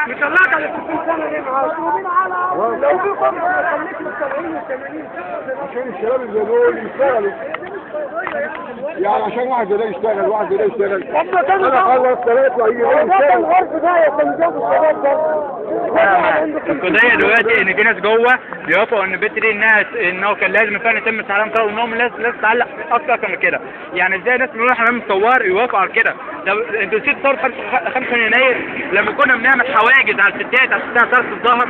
مطلعك على 60 سنة ليه معاك؟ لو في قمة ما خليك من 70 و80 عشان الشباب اللي دول يشتغلوا، يعني عشان واحد زي ده يشتغل، واحد زي ده يشتغل. انا خلص ثلاثة وهيجي ده الغرب ده يا فندم الشباب ده. القضية دلوقتي ان في ناس جوه بيوافقوا ان البت دي انه كان لازم فعلا يتم استعلام طلب وانهم لازم تتعلق اكتر من كده. يعني ازاي ناس بيقولوا احنا مصور يوافقوا على كده؟ ده انتوا نسيتوا ثورة 5 يناير لما كنا بنعمل حواجز على الستات عشان تعرف الظهر.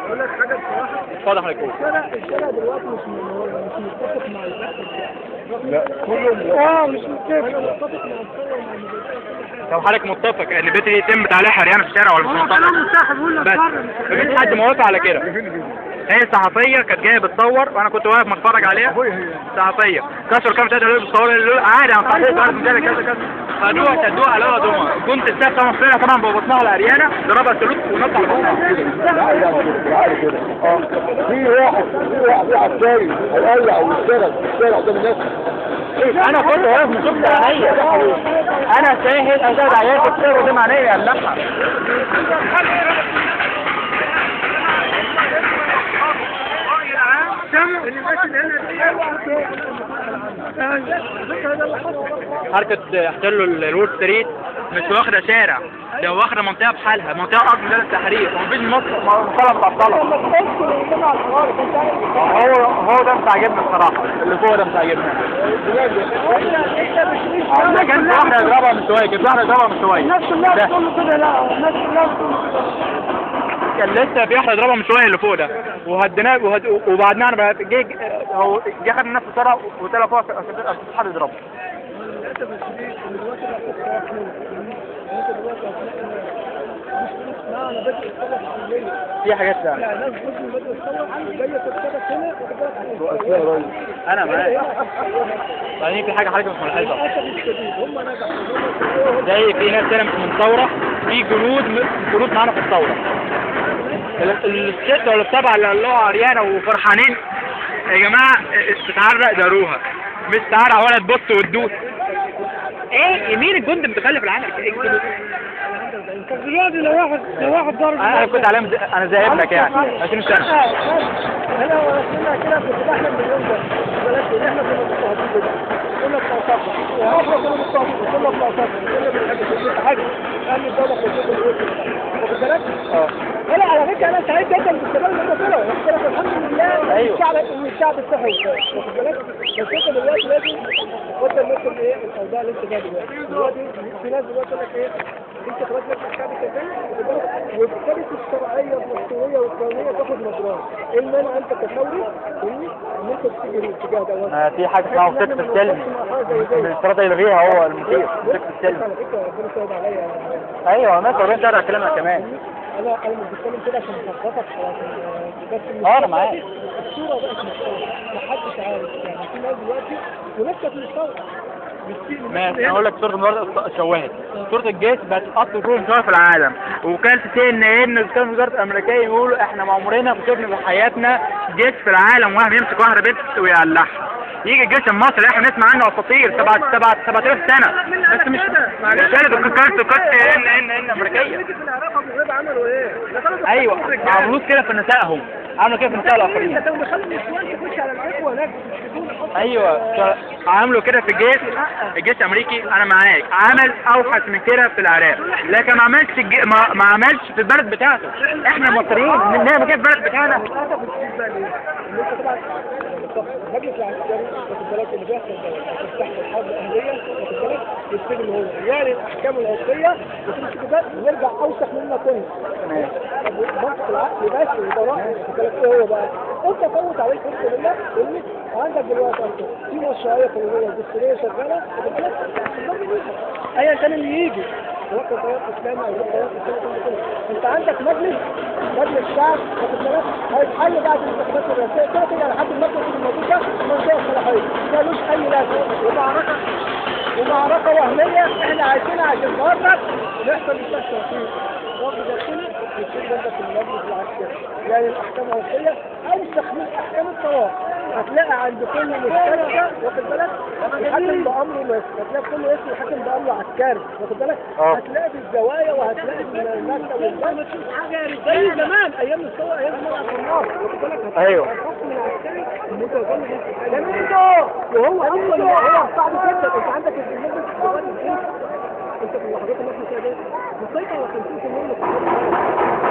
اقول لك حاجة بصراحة، اتفضل حضرتك. الشارع دلوقتي مش متفق مع البحث. لا كله مش متفق. انا متفق مع الثورة ومع المبادئ. طب حضرتك متفق ان البت دي يتم تعليقها عريانه في الشارع ولا مش متفق؟ هو كلام بيقول لك بس مفيش حد موافق على كده. هي صحفية كانت جاية بتصور وانا كنت واقف بتفرج عليها. صحفية كسروا كام تلاتة اللي بتصور عادي انا صحفية عارف كذا كذا كذا. خدوها شدوها على هدومها. كنت الساعة 5 الصبح طبعا ببطنها العريانه، ضربها سلوك ونط على بطنها. لا كده في واحد عسكري هيقلع ويشتغل في الشارع قدام الناس. انا كنت واقف مش شفت عينيا، انا شاهد، انا شاهد عيال في الشارع قدام عينيا يقلعها. حركة احتلوا الول ستريت مش واخدة شارع، ده واخدة منطقة بحالها، منطقة أرض ميدان التحرير، ومفيش مصر متعطلة. هو ده مش عاجبني الصراحة، اللي فوق ده مش عاجبني. ده كان واحدة يضربها من شوية، كانت واحدة يضربها من شوية. الناس كلها بتقول كده، لا الناس كلها بتقول كده. كان لسه في واحدة يضربها من شوية اللي فوق ده، وهديناه وبعدناه. انا جه هو جه خد نفسه بسرعة وطلع فوق عشان حد يضربه. للاسف الشديد ان دلوقتي بقى في اختراق منه، انت دلوقتي هتلاقي مش اسمها انا بدء الثورة السلمية. في حاجات ثانية يعني ناس بدء الثورة جاية تتشبك هنا واخد بالك. انا معاك. بعدين في حاجة حضرتك مش ملاحظها. للاسف الشديد هم نجحوا زي في ناس هنا مش من ثورة، في جنود معانا في الثورة. الستة ولا السبعة اللي قالوها عريانة وفرحانين يا جماعة تتعرق داروها، مش تعرق ولا تبص وتدوس. ايه مين الجند المتخلف العالم؟ طب دلوقتي لو واحد ضرب، انا كنت عليهم، انا زي ابنك يعني 20 سنة. انا ورسمنا كده كنت بحلم باليوم ده، بلاش ان احنا كنا مضطهدين كده، كنا بنعتقد واحنا كنا مضطهدين، كنا بنعتقد، كنا بنحب كل حاجة، اهل الدولة كلهم واخد بالك؟ لا على فكرة انا سعيد جدا بالشباب اللي هم طلعوا، واخد بالك؟ الحمد لله. الشعب والشعب الصحي، واخد بالك؟ بس انت دلوقتي لازم تقدر نفس ايه الاوضاع اللي انت فيها دلوقتي. دلوقتي في ناس دلوقتي يقول لك ايه؟ انت خلاص لك الشعب كذلك، وابتدت الشرعية الدستورية والقانونيه تاخد مجراها. ايه المانع انت كثوري ان انت تتجه الاتجاه ده؟ في حاجة اسمها السلك السلمي، الاشتراط يلغيها هو المدير، السلك السلمي. على فكرة ربنا سيد عليا. ايوه ماشي، ربنا شرع كلامنا كمان. انا مش بتكلم كده عشان اخبطك او عشان بس انا معاك. الصورة بقت مش محدش عارف، يعني في ناس دلوقتي وناس كانت مش ماشي. انا اقول لك صورة النهارده شوهت صورة الجيش بقت اكتر صورة مشوهة في العالم. وكان في CNN كان وزارة الامريكية يقولوا احنا ما عمرنا ما شفنا في حياتنا جيش في العالم واحد يمسك واحدة بنت ويقلعها. يجي الجيش المصري احنا نسمع عنه اساطير 7000 سنة، بس مش كانت CNN امريكية. ايوه عملوه كده في نسائهم، عملوا كده في نساء الاخرين. ايوه عملوا كده في الجيش الامريكي. انا معاك، عمل اوحش من كده في العراق، لكن ما عملش ما عملش في البلد بتاعته. احنا مصريين نعمل كده في البلد بتاعنا. المجلس العسكري واخد بالك اللي بيحصل ده تحت الحرب الاهلية، واخد بالك، يستلم هو يعني الاحكام العرفية وتمشي كده ونرجع اوسخ مما كنا. منطق العقل بس وده رايي، واخد بالك. ايه هو بقى؟ انت فوت عليك فرصة لله، فاهمني؟ عندك دلوقتي اصلا في مشروعية قانونية ودستوريه شغالة، واخد بالك، انضم ليها ايا كان اللي يجي، سواء كان تيار اسلامي او غير تيار اسلامي. انت عندك مجلس الشعب، واخد بالك، هيتحل بعد الانتخابات الرئاسية كده كده على حد المجلس اللي موجود ده منطقة صلاحية مالوش اي لازمه ومعركة. ومعركة وهمية احنا عايشينها عشان خاطر نحصل بالتوفيق. واخد بالك يصير عندك المجلس العسكري، يعني الاحكام العرفية او تخليل احكام الطلاق. هتلاقي عند كل مستشفى واخد بالك يحكم بامره بس، هتلاقي كل اسم يحكم بامره عسكري واخد بالك، هتلاقي في الزوايا وهتلاقي في المكتب والبنك زي زمان ايام الثورة، ايام جمال عبد الناصر واخد بالك. ايوه الحكم العسكري متغلب وهو اصلا هو صعب جدا. انت عندك المجلس العسكري انت في اللحظات اللي احنا فيها دي مسيطر على 50% من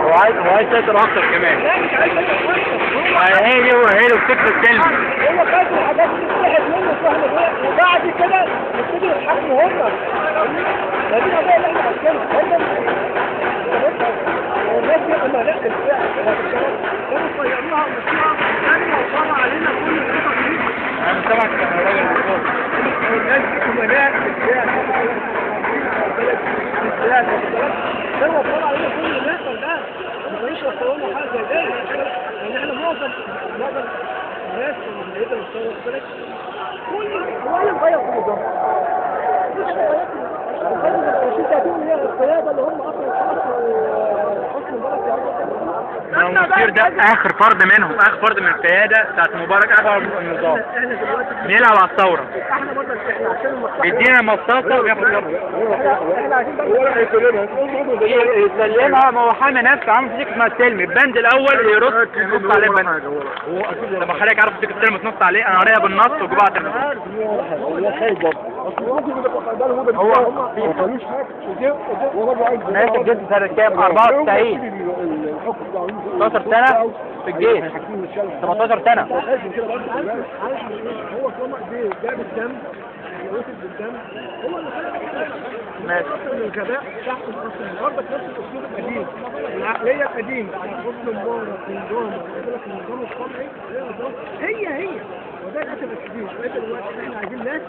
هو عايز يسيطر اكتر كمان. لا مش عايز يسيطر اكتر، هي دي هي الفكرة السلمي، هو خد الحاجات دي تتسحب منه وتروح وبعد كده يبتدوا يتحكموا هم. ما دي القضية اللي احنا عايزينها. هم الناس دي اما لا الفعل كانوا صيروها ومشوها، كانوا وفروا علينا كل الخطط دي. انا سامعك يا راجل. الناس دي امناء بالفعل البلد بالذات، كانوا وفروا علينا كل اللي بيحصل ده، ما كانوش وفروا لنا حاجة زي ده. لان احنا معظم الناس اللي هي الثورة كل هو اللي مغير في النظام. مفيش حاجة اتغيرت. 30 القيادة اللي هم اصلا حسني مبارك. المشير ده اخر فرد منهم، اخر فرد من القيادة بتاعت مبارك، اخر النظام بيلعب على الثورة. احنا برضه احنا عشان المصلحة بيدينا مصاصه وبياخد احنا عايزين ولا هيسلمها يسلمها. ما هو حامي نفسه، عامل فيك اسمها السلمي. البند الاول يرد ينص عليه البند. طب حضرتك عارف فيك السلم تنص عليه؟ انا قاريها بالنص وجبعت على التلفزيون. هو خايف برضه، هو ما قالوش حاجة. ماشي. الجيش سنة كام؟ 94، 16 سنة في الجيش، 18 سنة. هو طالما ايديه جاب الدم، وصل بالدم، هو اللي خلق. ماشي. الغباء بتاعهم اصلا النهارده نفس الاسلوب القديم، العقلية القديمة بتاعت حسني مبارك والنظام، يقول لك النظام القمعي هي وده للاسف الشديد. وانت دلوقتي احنا عايزين ناس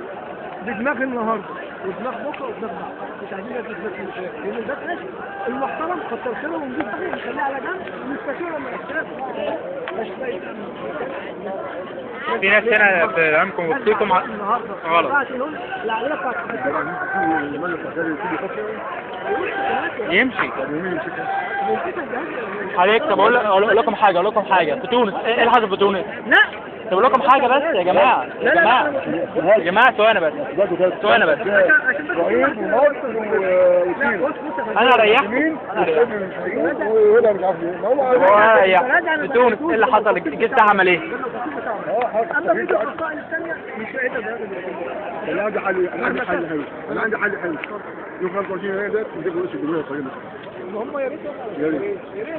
بدماغ النهارده ودماغ بكره ودماغ بعد، مش عايزين ناس بدماغ اللي لان ده ماشي المحترم كتر خيره ونجيب صحيح نخليه على جنب ونستشيره لما يحتاج. في ناس هنا في عمكم وسطيكم غلط. يمشي حضرتك. طب اقول لكم حاجة، اقول لكم حاجة في تونس. ايه اللي حصل في تونس؟ لا طب اقول لكم حاجة بس يا جماعة، يا جماعة يا جماعة ثواني بس، ثواني بس. انا ريحت انا ريحت في تونس. ايه اللي حصل؟ الجيش ده عمل ايه؟ انا عندي حل، انا عندي حل حلو، انا عندي حل حلو. يوم 25 يناير ده نجيب رئيس الجمهورية القادمة. هم يا ريت.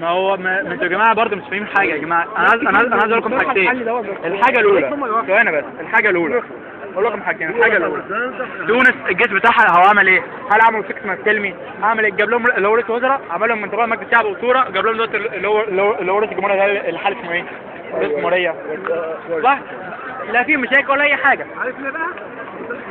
ما هو ما انتوا يا جماعة برضه مش فاهمين حاجة يا جماعة. انا عايز اقول لكم حاجتين. الحاجة الاولى، ثواني بس. الحاجة الاولى اقول لكم حاجتين. الحاجة الاولى، تونس الجيش بتاعها هو عمل ايه؟ هل عملوا سكة اسمها السلمي؟ عمل ايه؟ جاب لهم اللي هو رئيس وزراء، عمل لهم من مجلس الشعب وصوره، جاب لهم دلوقتي اللي هو رئيس الجمهورية ده الحالي اسمه ايه؟ رئيس الجمهورية صح؟ لا في مشاكل ولا اي حاجة. عارف ليه بقى؟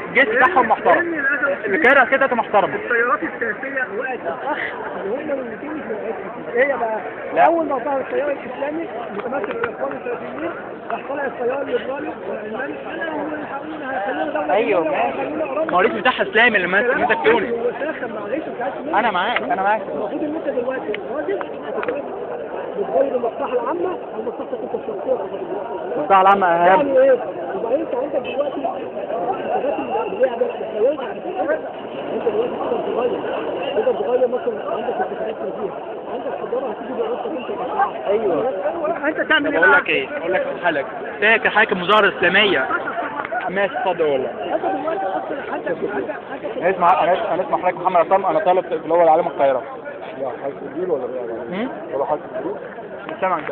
الجيش بتاعهم محترم، القيادة بتاعته محترمه. التيارات السياسية وقعت في الفخ اللي هم الاثنين مش من ايه بقى؟ اول ما ظهر التيار الاسلامي متمثل بالاخوان السلفيين، راح طلع التيار الليبرالي والعلماني، انا هو اللي هيخلونا دولة. ايوه ما هو الرئيس بتاعها اسلامي اللي ماسك تونس. معلش مش عايز. انا معاك، انا معاك. المفروض ان انت دلوقتي راجل بتغير المصلحة العامة على مصلحتك انت الشخصية. المصلحة العامة اهم. يعني ايه؟ يبقى انت عندك دلوقتي الحاجات اللي هي انت دلوقتي تقدر تغير مثلا عندك الاتفاقات فيها، عندك حضارة هتيجي بارادتك انت. ايوه انت تعمل ايه؟ بقول لك ايه؟ اقول لك حالك فاكر حضرتك المظاهرة الاسلامية؟ ماشي اتفضل. والله انت دلوقتي اصلا عندك اسمع، انا اسمع حضرتك محمد عصام، انا طالب في الاول علوم القاهرة. لا حضرتك كبير ولا ولا حضرتك كبير؟ مش سامعك.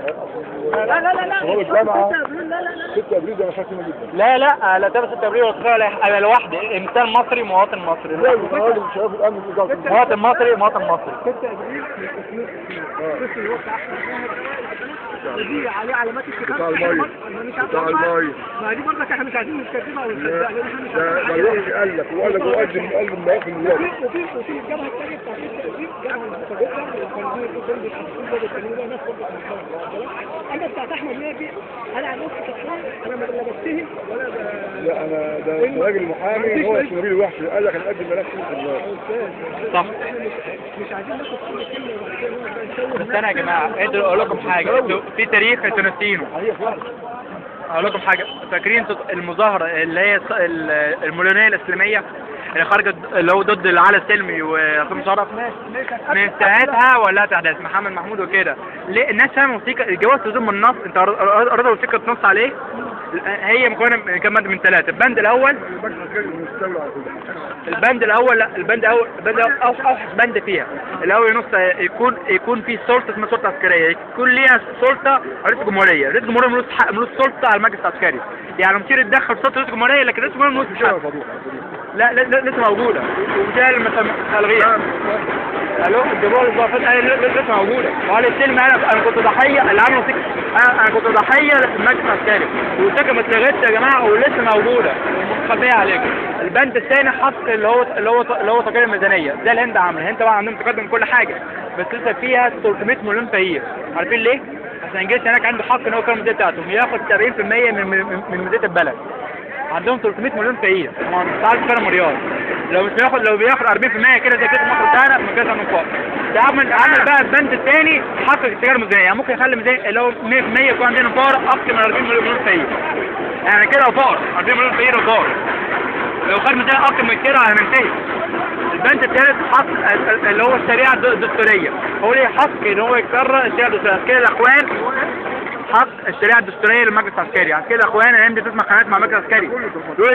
لا لا لا لا هو الجامعة لا لا لا 6 ابريل ده انا خايف منه جدا. لا لا لا تبقى 6 ابريل ولا انا لوحدي، انسان مصري مواطن مصري. لا الراجل شايف الامن مواطن مصري مواطن مصري. 6 ابريل القسم اللي هو بتاع احمد ماهر دي عليه علامات استفهام بتاع المية، بتاع المية. ما دي برضك احنا مش عايزين نتكلم او نصدق، لان احنا مش عايزين. ده الوحش قال لك وقال لك وقدم مواقف الوحش. وفي الجبهة الثانية بتاعت 6 ابريل، جبهة متجددة بيتحطوا بيتكلموا ناس برضه. انا بتاعت احمد ناجي انا عن نفسي شخصيا انا لا بتهم ولا لا انا ده راجل محامي هو اسمه نبيل الوحش قال لك انا اقدم ملف في النار. صح مش عايزين ناخد كل كلمة وبعد كده. بس انا يا جماعة انتوا اقول لكم حاجة، انتوا في تاريخ انتوا ناسينه. اقول لكم حاجة، فاكرين المظاهرة اللي هي المليونيه الاسلامية اللي خرجت اللي هو ضد العالم السلمي وعصام شرف؟ من ساعتها ولا احداث محمد محمود وكده، ليه الناس فاهمه وثيقة الجواز لزوم النص؟ انت قريت وثيقة تنص عليه؟ هي مكونة من كام بند؟ من 3. البند الاول، البند الاول، لا البند الاول، البند اوحش بند فيها الاول ينص يكون في سلطة اسمها سلطة عسكرية، يكون ليها سلطة رئيس الجمهورية، رئيس الجمهورية ملوش حق، ملوش سلطة على المجلس العسكري، يعني مشير يتدخل في سلطة رئيس الجمهورية، لكن رئيس الجمهورية ملوش حق. لا لا لسه موجودة، وده المتلغيه الو الجمهور الضعفات لسه موجودة. وقال السلم انا كنت ضحية اللي عملوا انا كنت ضحية للمجلس العسكري، والسكه ما اتلغتش يا جماعة ولسه موجودة ومخبيه عليكم. البند الثاني حط اللي هو تقرير الميزانية زي الهند عامله، الهند طبعا عندهم تقدم كل حاجة، بس لسه فيها 300 مليون فقير. عارفين ليه؟ عشان الجيش هناك عنده حق ان هو يكرم الميزانية بتاعتهم، ياخد 70% من ميزانية البلد. عندهم 300 مليون فقير، ما مش عارف كام ريال. لو مش بياخد، لو بياخد 40% كده زي كده مصر بتاعنا من كذا من فوق. ده عمل بقى البند الثاني حق التجارة الميزانية، يعني ممكن يخلي ميزانية اللي هو 100% يكون عندنا فقراء اكتر من 40 مليون فقير. يعني كده فقر 40 مليون فقير وفقر. لو خد ميزانية اكتر من كده هننتهي. البند الثالث حق اللي هو الشريعة الدستورية، هو ليه حق ان هو يكرر الشريعة الدستورية. كده الاخوان حق الشريعة الدستورية للمجلس العسكري، عشان كده الاخوان الايام دي تسمع خناقات مع المجلس العسكري. دول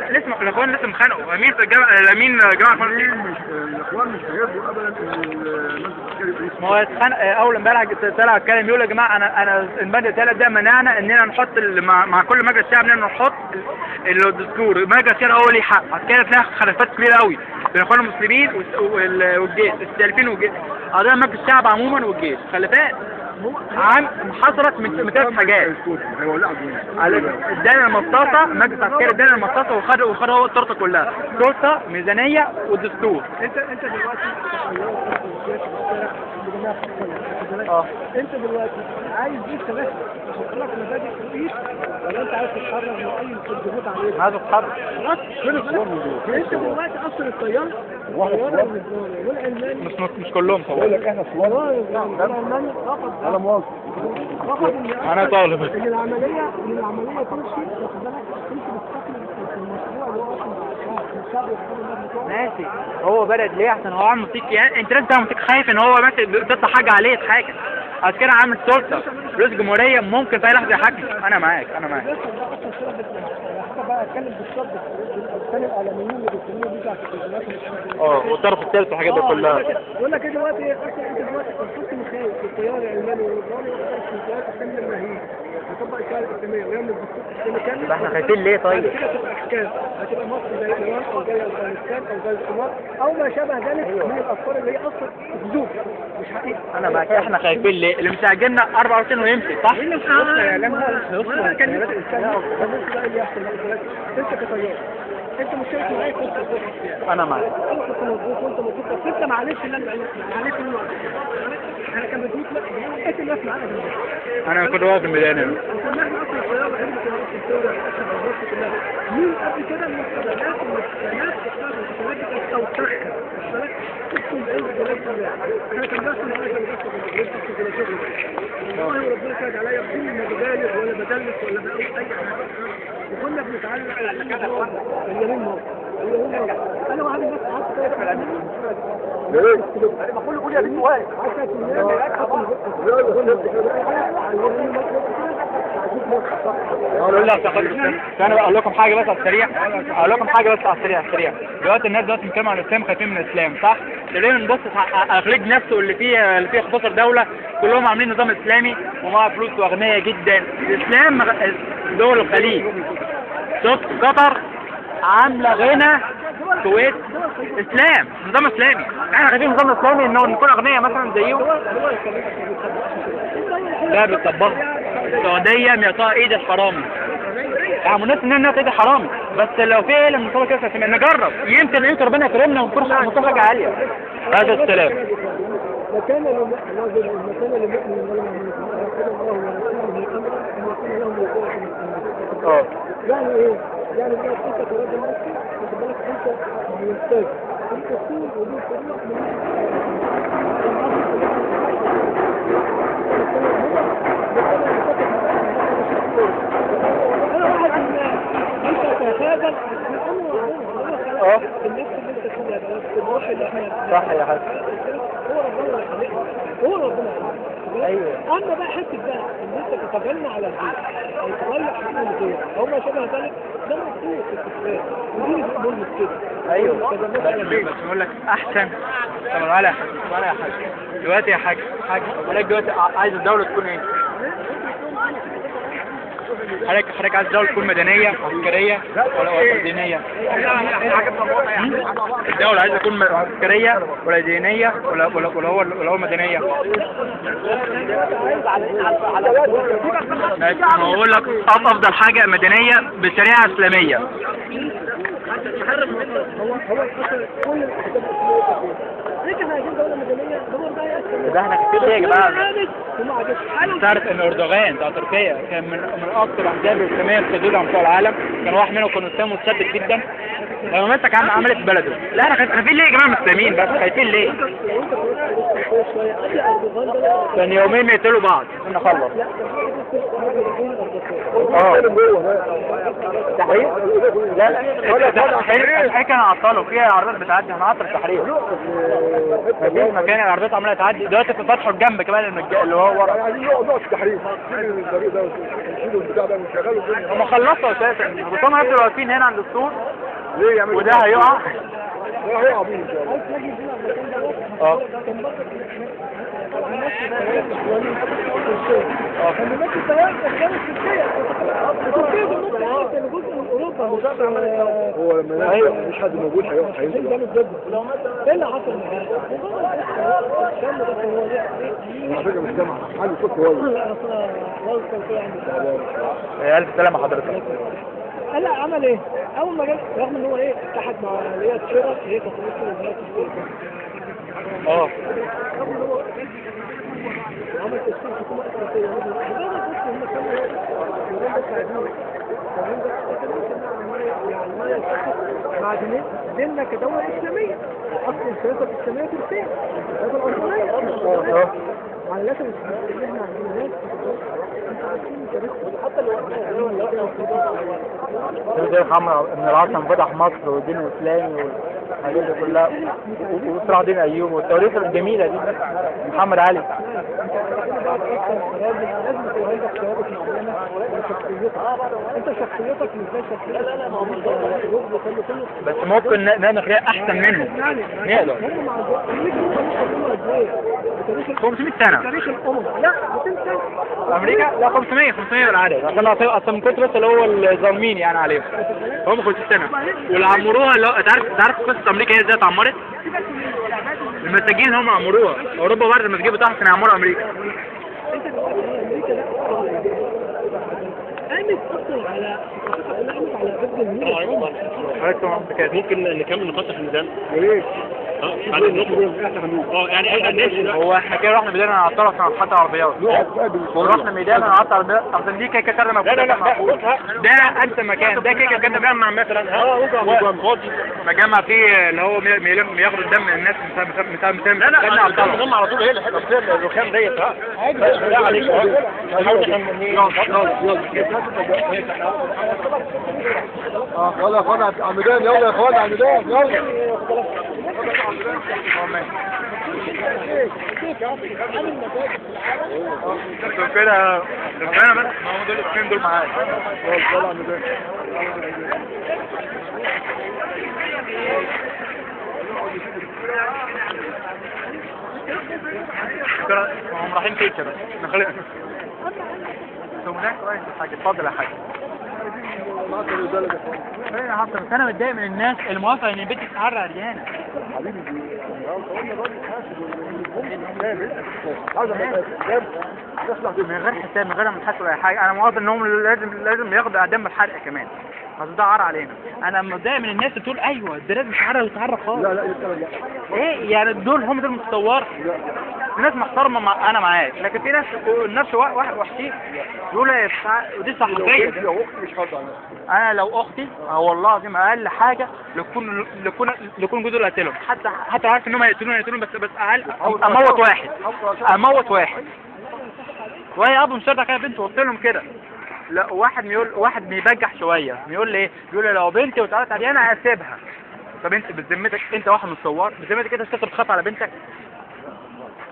لسه الاخوان لسه مخانقوا، امين في الجامعة، الامين جماعة الاخوان مش هيرضوا ابدا ان المجلس العسكري. ما هو اتخانق اول امبارح طلع اتكلم يقول يا جماعة انا البند الثالث ده منعنا اننا نحط مع كل مجلس شعب اننا نحط الدستور، المجلس الشعبي هو ليه حق. عشان كده تلاقي خلافات كبيرة قوي بين الاخوان المسلمين والجيش، السالفين والجيش، قضايا مجلس الشعب عموما والجيش، خلافات عن حصلت من 3 حاجات. ادانا المصاصه، المجلس العسكري ادانا المصاصه وخد هو التورتة كلها، سلطة ميزانية والدستور. انت دلوقتي انت دلوقتي عايز لسه بس تحط لك مبادئ رئيس، ولا انت عايز تتحرر من اي ضغوط عليك؟ عايز اتحرر. انت دلوقتي اصلا التيار والعلماني مش كلهم طبعا. بقول لك احنا صوار، العلماني رفض، انا موافق، رفض انا طالب ان العملية تمشي، واخد بالك، تمشي بالشكل المشروع اللي هو اصلا الشعب يختار الناس بتوعه. ماشي، هو بلد ليه؟ عشان هو عامل موسيقى، يعني انت لازم تعمل موسيقى، خايف ان هو مثلا تطلع حاجة عليه يتحاكم، عشان كده عامل سلطة رئيس جمهورية ممكن في اي لحظة يحاكم. انا معاك، انا معاك. حتى بقى اتكلم بالظبط الثاني الاعلاميين اللي بيتكلموا بيجوا على التلفزيونات والطرف الثالث والحاجات دي كلها. يقول لك ايه دلوقتي؟ انت دلوقتي كنت مخاوف التيار العلماني والليبرالي والتيار الاسلامي المهيب يطبق الشريعة الاسلامية ويعمل دستور اسلامي كامل. احنا خايفين ليه طيب؟ بعد كده تبقى احكام، هتبقى مصر زي ايران او زي افغانستان او زي الصومال او ما شابه ذلك من الافكار اللي هي اصلا كذوب مش حقيقة. انا معاك، احنا خايفين ليه؟ اللي مش عاجبنا 24 ويمشي، صح؟ انت كطيار انت مش شايف معايا كنت انا معاك، انا كنت مظبوط وانت مظبوط، بس انت معلش اللي انا معلش منه احنا كان بنموت انت اللي واقف معانا. انا كنت واقف في الميدان هنا، كنا احنا اصلا الطيارة الوحيدة اللي كنا في الثورة كلها. مين قبل كده من السبعينات والثمانينات اشتغلت الاشتراك توسخها اشتراك اقسم بالله كلها. احنا كان بيحصل معانا، كان بيحصل في شغل والله وربنا شاهد عليا بدون ما ببالغ ولا بدلس ولا بقول اي حاجة، وكنا بنتعلم اليمين موقف اليمين موقف. انا واحد الناس قعدت كده ليه؟ ما كله قول يا بنت واقف انا بقول لكم حاجة بس على السريع، اقول لكم حاجة بس على السريع السريع. دلوقتي الناس دلوقتي بتتكلم عن الاسلام، خايفين من الاسلام، صح؟ ليه نبص على الخليج نفسه اللي فيه 15 دولة كلهم عاملين نظام اسلامي ومعاها فلوس واغنياء جدا. الاسلام دول الخليج، شوف قطر عامله غنى، الكويت اسلام، نظام اسلامي. احنا خايفين نظام اسلامي انه نكون اغنياء مثلا زيهم. لا بيطبقها. السعودية معطاها ايد الحرامي، يعني الناس انها ايد الحرامي، بس لو في ايه لما نطلع كده نجرب، يمكن ربنا يكرمنا ونكون حاجة عالية. هذا السلام. وكان لمؤمن ولا مؤمن إذا الله ورسوله أمرا أن يكون لهم الخيرة من أمره. يعني إيه؟ يعني بقى أنت كراجل مصري واخد بالك أنت ممتاز أنت أصول ودي فروع من أنا واحد من أنت تتخاذل من أمر ربنا. النفس اللي أنت فيها الروح اللي إحنا صح يا حاج، هو ربنا خلقنا، هو ربنا خلقنا. ايوه. اما بقى حتة بقى ان انت تتجنى على الغير او تضيع حقوق الغير او ما شابه ذلك، ده مرفوض في الاتفاق، ودي الامور مش كده. ايوه بس بقول لك احسن. طب تعالى يا حاج، تعالى يا حاج دلوقتي يا حاج، حاج بقول لك دلوقتي عايز الدولة تكون ايه؟ حضرتك عايز الدولة تكون مدنية عسكرية ولا دينية؟ الدولة عايزة تكون عسكرية ولا دينية ولا ولا ولا هو ولا هو مدنية؟ ماشي، هقول لك أفضل حاجة مدنية بشريعة إسلامية. هو كل الاحزاب الاسلامية ليه احنا عايزين دولة مدنية؟ دور بقى ده احنا كتير يا جماعة. تعرف ان اردوغان بتاع تركيا كان من اكثر الاحزاب الاسلامية الشديدة على مستوى العالم، كان واحد منهم كان اسلام متشدد جدا لما مسك عملت بلده. لا احنا خايفين ليه يا جماعة مسلمين بس؟ خايفين ليه؟ كان يومين يقتلوا بعض عشان نخلص. تحرير؟ لا لا التحرير كان عطلوا فيها العربيات بتعدي، هنعطل التحرير. مفيش مكان، العربيات عماله تعدي دلوقتي، فتحوا الجنب كمان اللي هو ورا. عايزين نقعد في التحرير، نشيلوا الطريق ده ونشيلوا البتاع ده ونشغلوا الدنيا. هم خلصوا اساسا، بس هم هيفضلوا واقفين هنا عند السور. ليه يعملوا؟ وده هيقع، ده هيقع بيه ان شاء الله. هو لما مفيش حد موجود هيقع، هينزل. ايه اللي حصل معاه؟ على فكرة مش سامع حاجة، صوت كويس. الف سلامه حضرتك. قال عمل ايه؟ اول ما جه رغم ان هو ايه اتحد مع اللي هي تشيرا اللي هي كانت رئيسة وزارة رغم ان هو عمل تشكيل حكومة افريقية، مجرد بس هم كانوا النظام ده بتاع دين، النظام ده يعني ما يتفق مع ديننا كدولة اسلامية، اصل الخلافة الاسلامية تركيا، الخلافة العثمانية. مع الاسف اللي احنا عندنا ناس انتوا عارفين تاريخهم حتى لو زي محمد بن العاصم فتح مصر والدين الاسلامي والحاجات دي كلها، وصلاح الدين ايوب والتواريخ الجميلة دي، محمد علي. لازم يكون عندك ثوابت معينة لشخصيتك، انت شخصيتك مش زي شخصيتك، بس ممكن نخليها احسن منهم. نقدر. هم مع امريكا 500 سنة تاريخ الامم، لا 200 سنة امريكا، لا 500 بالعدد، عشان اصلا من كتر بس اللي هو الظالمين يعني عليهم، هم 500 سنة واللي عمروها. اللي هو تعرف قصة امريكا هي ازاي اتعمرت؟ المساجين هم عمروها، اوروبا بعد المساجين بتاعها كانوا يعمروا امريكا. انت دلوقتي امريكا ده قامت اصلا على قامت على ضد النيل. ممكن نكمل نقاط في الميدان؟ يا ريت. يعني هو احنا كده رحنا ميدان هنعطل عشان نحط عربيات. رحنا ميدان هنعطل عربيات عشان دي كده كده لا لا لا ده انسب مكان، ده كده كده مجمع مثلا، مجمع فيه اللي هو بياخد الدم من الناس. مثال لا لا المجمع على طول هي الحتة فيها الرخام ديت. لا عليك، يلا يا اخوانا على الميدان، يلا يا اخوانا على الميدان، يلا. كده ربنا بس، ما هم دول الاثنين دول معايا. يلا على الميدان. هم رايحين كيكة بس نخلي هناك. كويس يا حاج، اتفضل يا حاج. ايه حصل؟ بس انا متضايق من الناس اللي موافقة ان البنت تتعرى عريانه. حبيبي قلنا الراجل حاسب من غير حساب، من غير ما نحاسب اي حاجة. انا موافق انهم لازم ياخدوا اعدام بالحرق كمان، بس ده عار علينا. انا متضايق من الناس اللي بتقول ايوه ده لازم يتعرى ويتعرى خالص. لا لا لا ايه يعني دول هم دول المتطور؟ لا في ناس محترمه انا معاك، لكن في ناس النفس وحشين يقول ودي صحفية. لو اختي مش هرضى عنها. انا لو اختي والله العظيم اقل حاجة لكون جوزي اللي قتلهم، حتى عارف ان هم هيقتلوني بس اقل اموت واحد، اموت واحد. وهي ابو مش راضي كده بنته، قلت لهم كده. لا واحد بيقول، واحد بيبجح شوية بيقول لي ايه؟ بيقول لي لو بنتي واتعرضت عليها انا هسيبها. طب انت بذمتك انت واحد من الثوار، بذمتك انت مش بتخاف على بنتك؟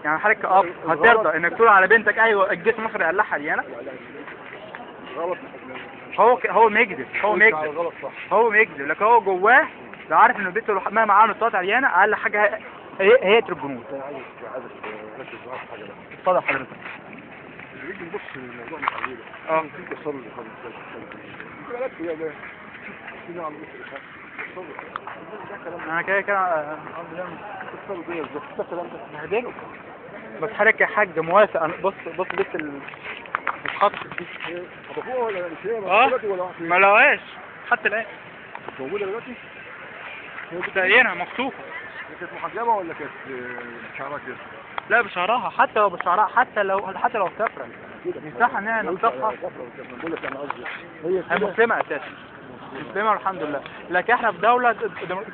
يعني حضرتك كأب هترضى انك تقول على بنتك ايوه الجيش المصري قلعها عريانه؟ غلط. هو ميكذب، هو ميكذب، هو ميكذب، لكن هو جواه لو عارف ان بنته مهما عملت طلعت عريانه اقل حاجة هي يقتل الجنود. عايز اركز معاك في حاجة بقى. اتفضل حضرتك. نيجي نبص للموضوع من اوله. في تصرف اللي انا كده كده بهدله. بس حضرتك يا حاج موافق؟ انا بص بص بص الخط دي خطفوها ولا مش هي دلوقتي ولا واحد؟ ما لقوهاش حتى الان. مش موجودة دلوقتي؟ تقريبا مخطوفه. كانت محجبة ولا كانت بشعرها كده؟ لا بشعرها، حتى لو بشعرها، حتى لو كافره يصح ان هي نخطفها. بقول لك انا قصدي هي مسلمة اساسا، مسلمة والحمد لله. لكن احنا في دولة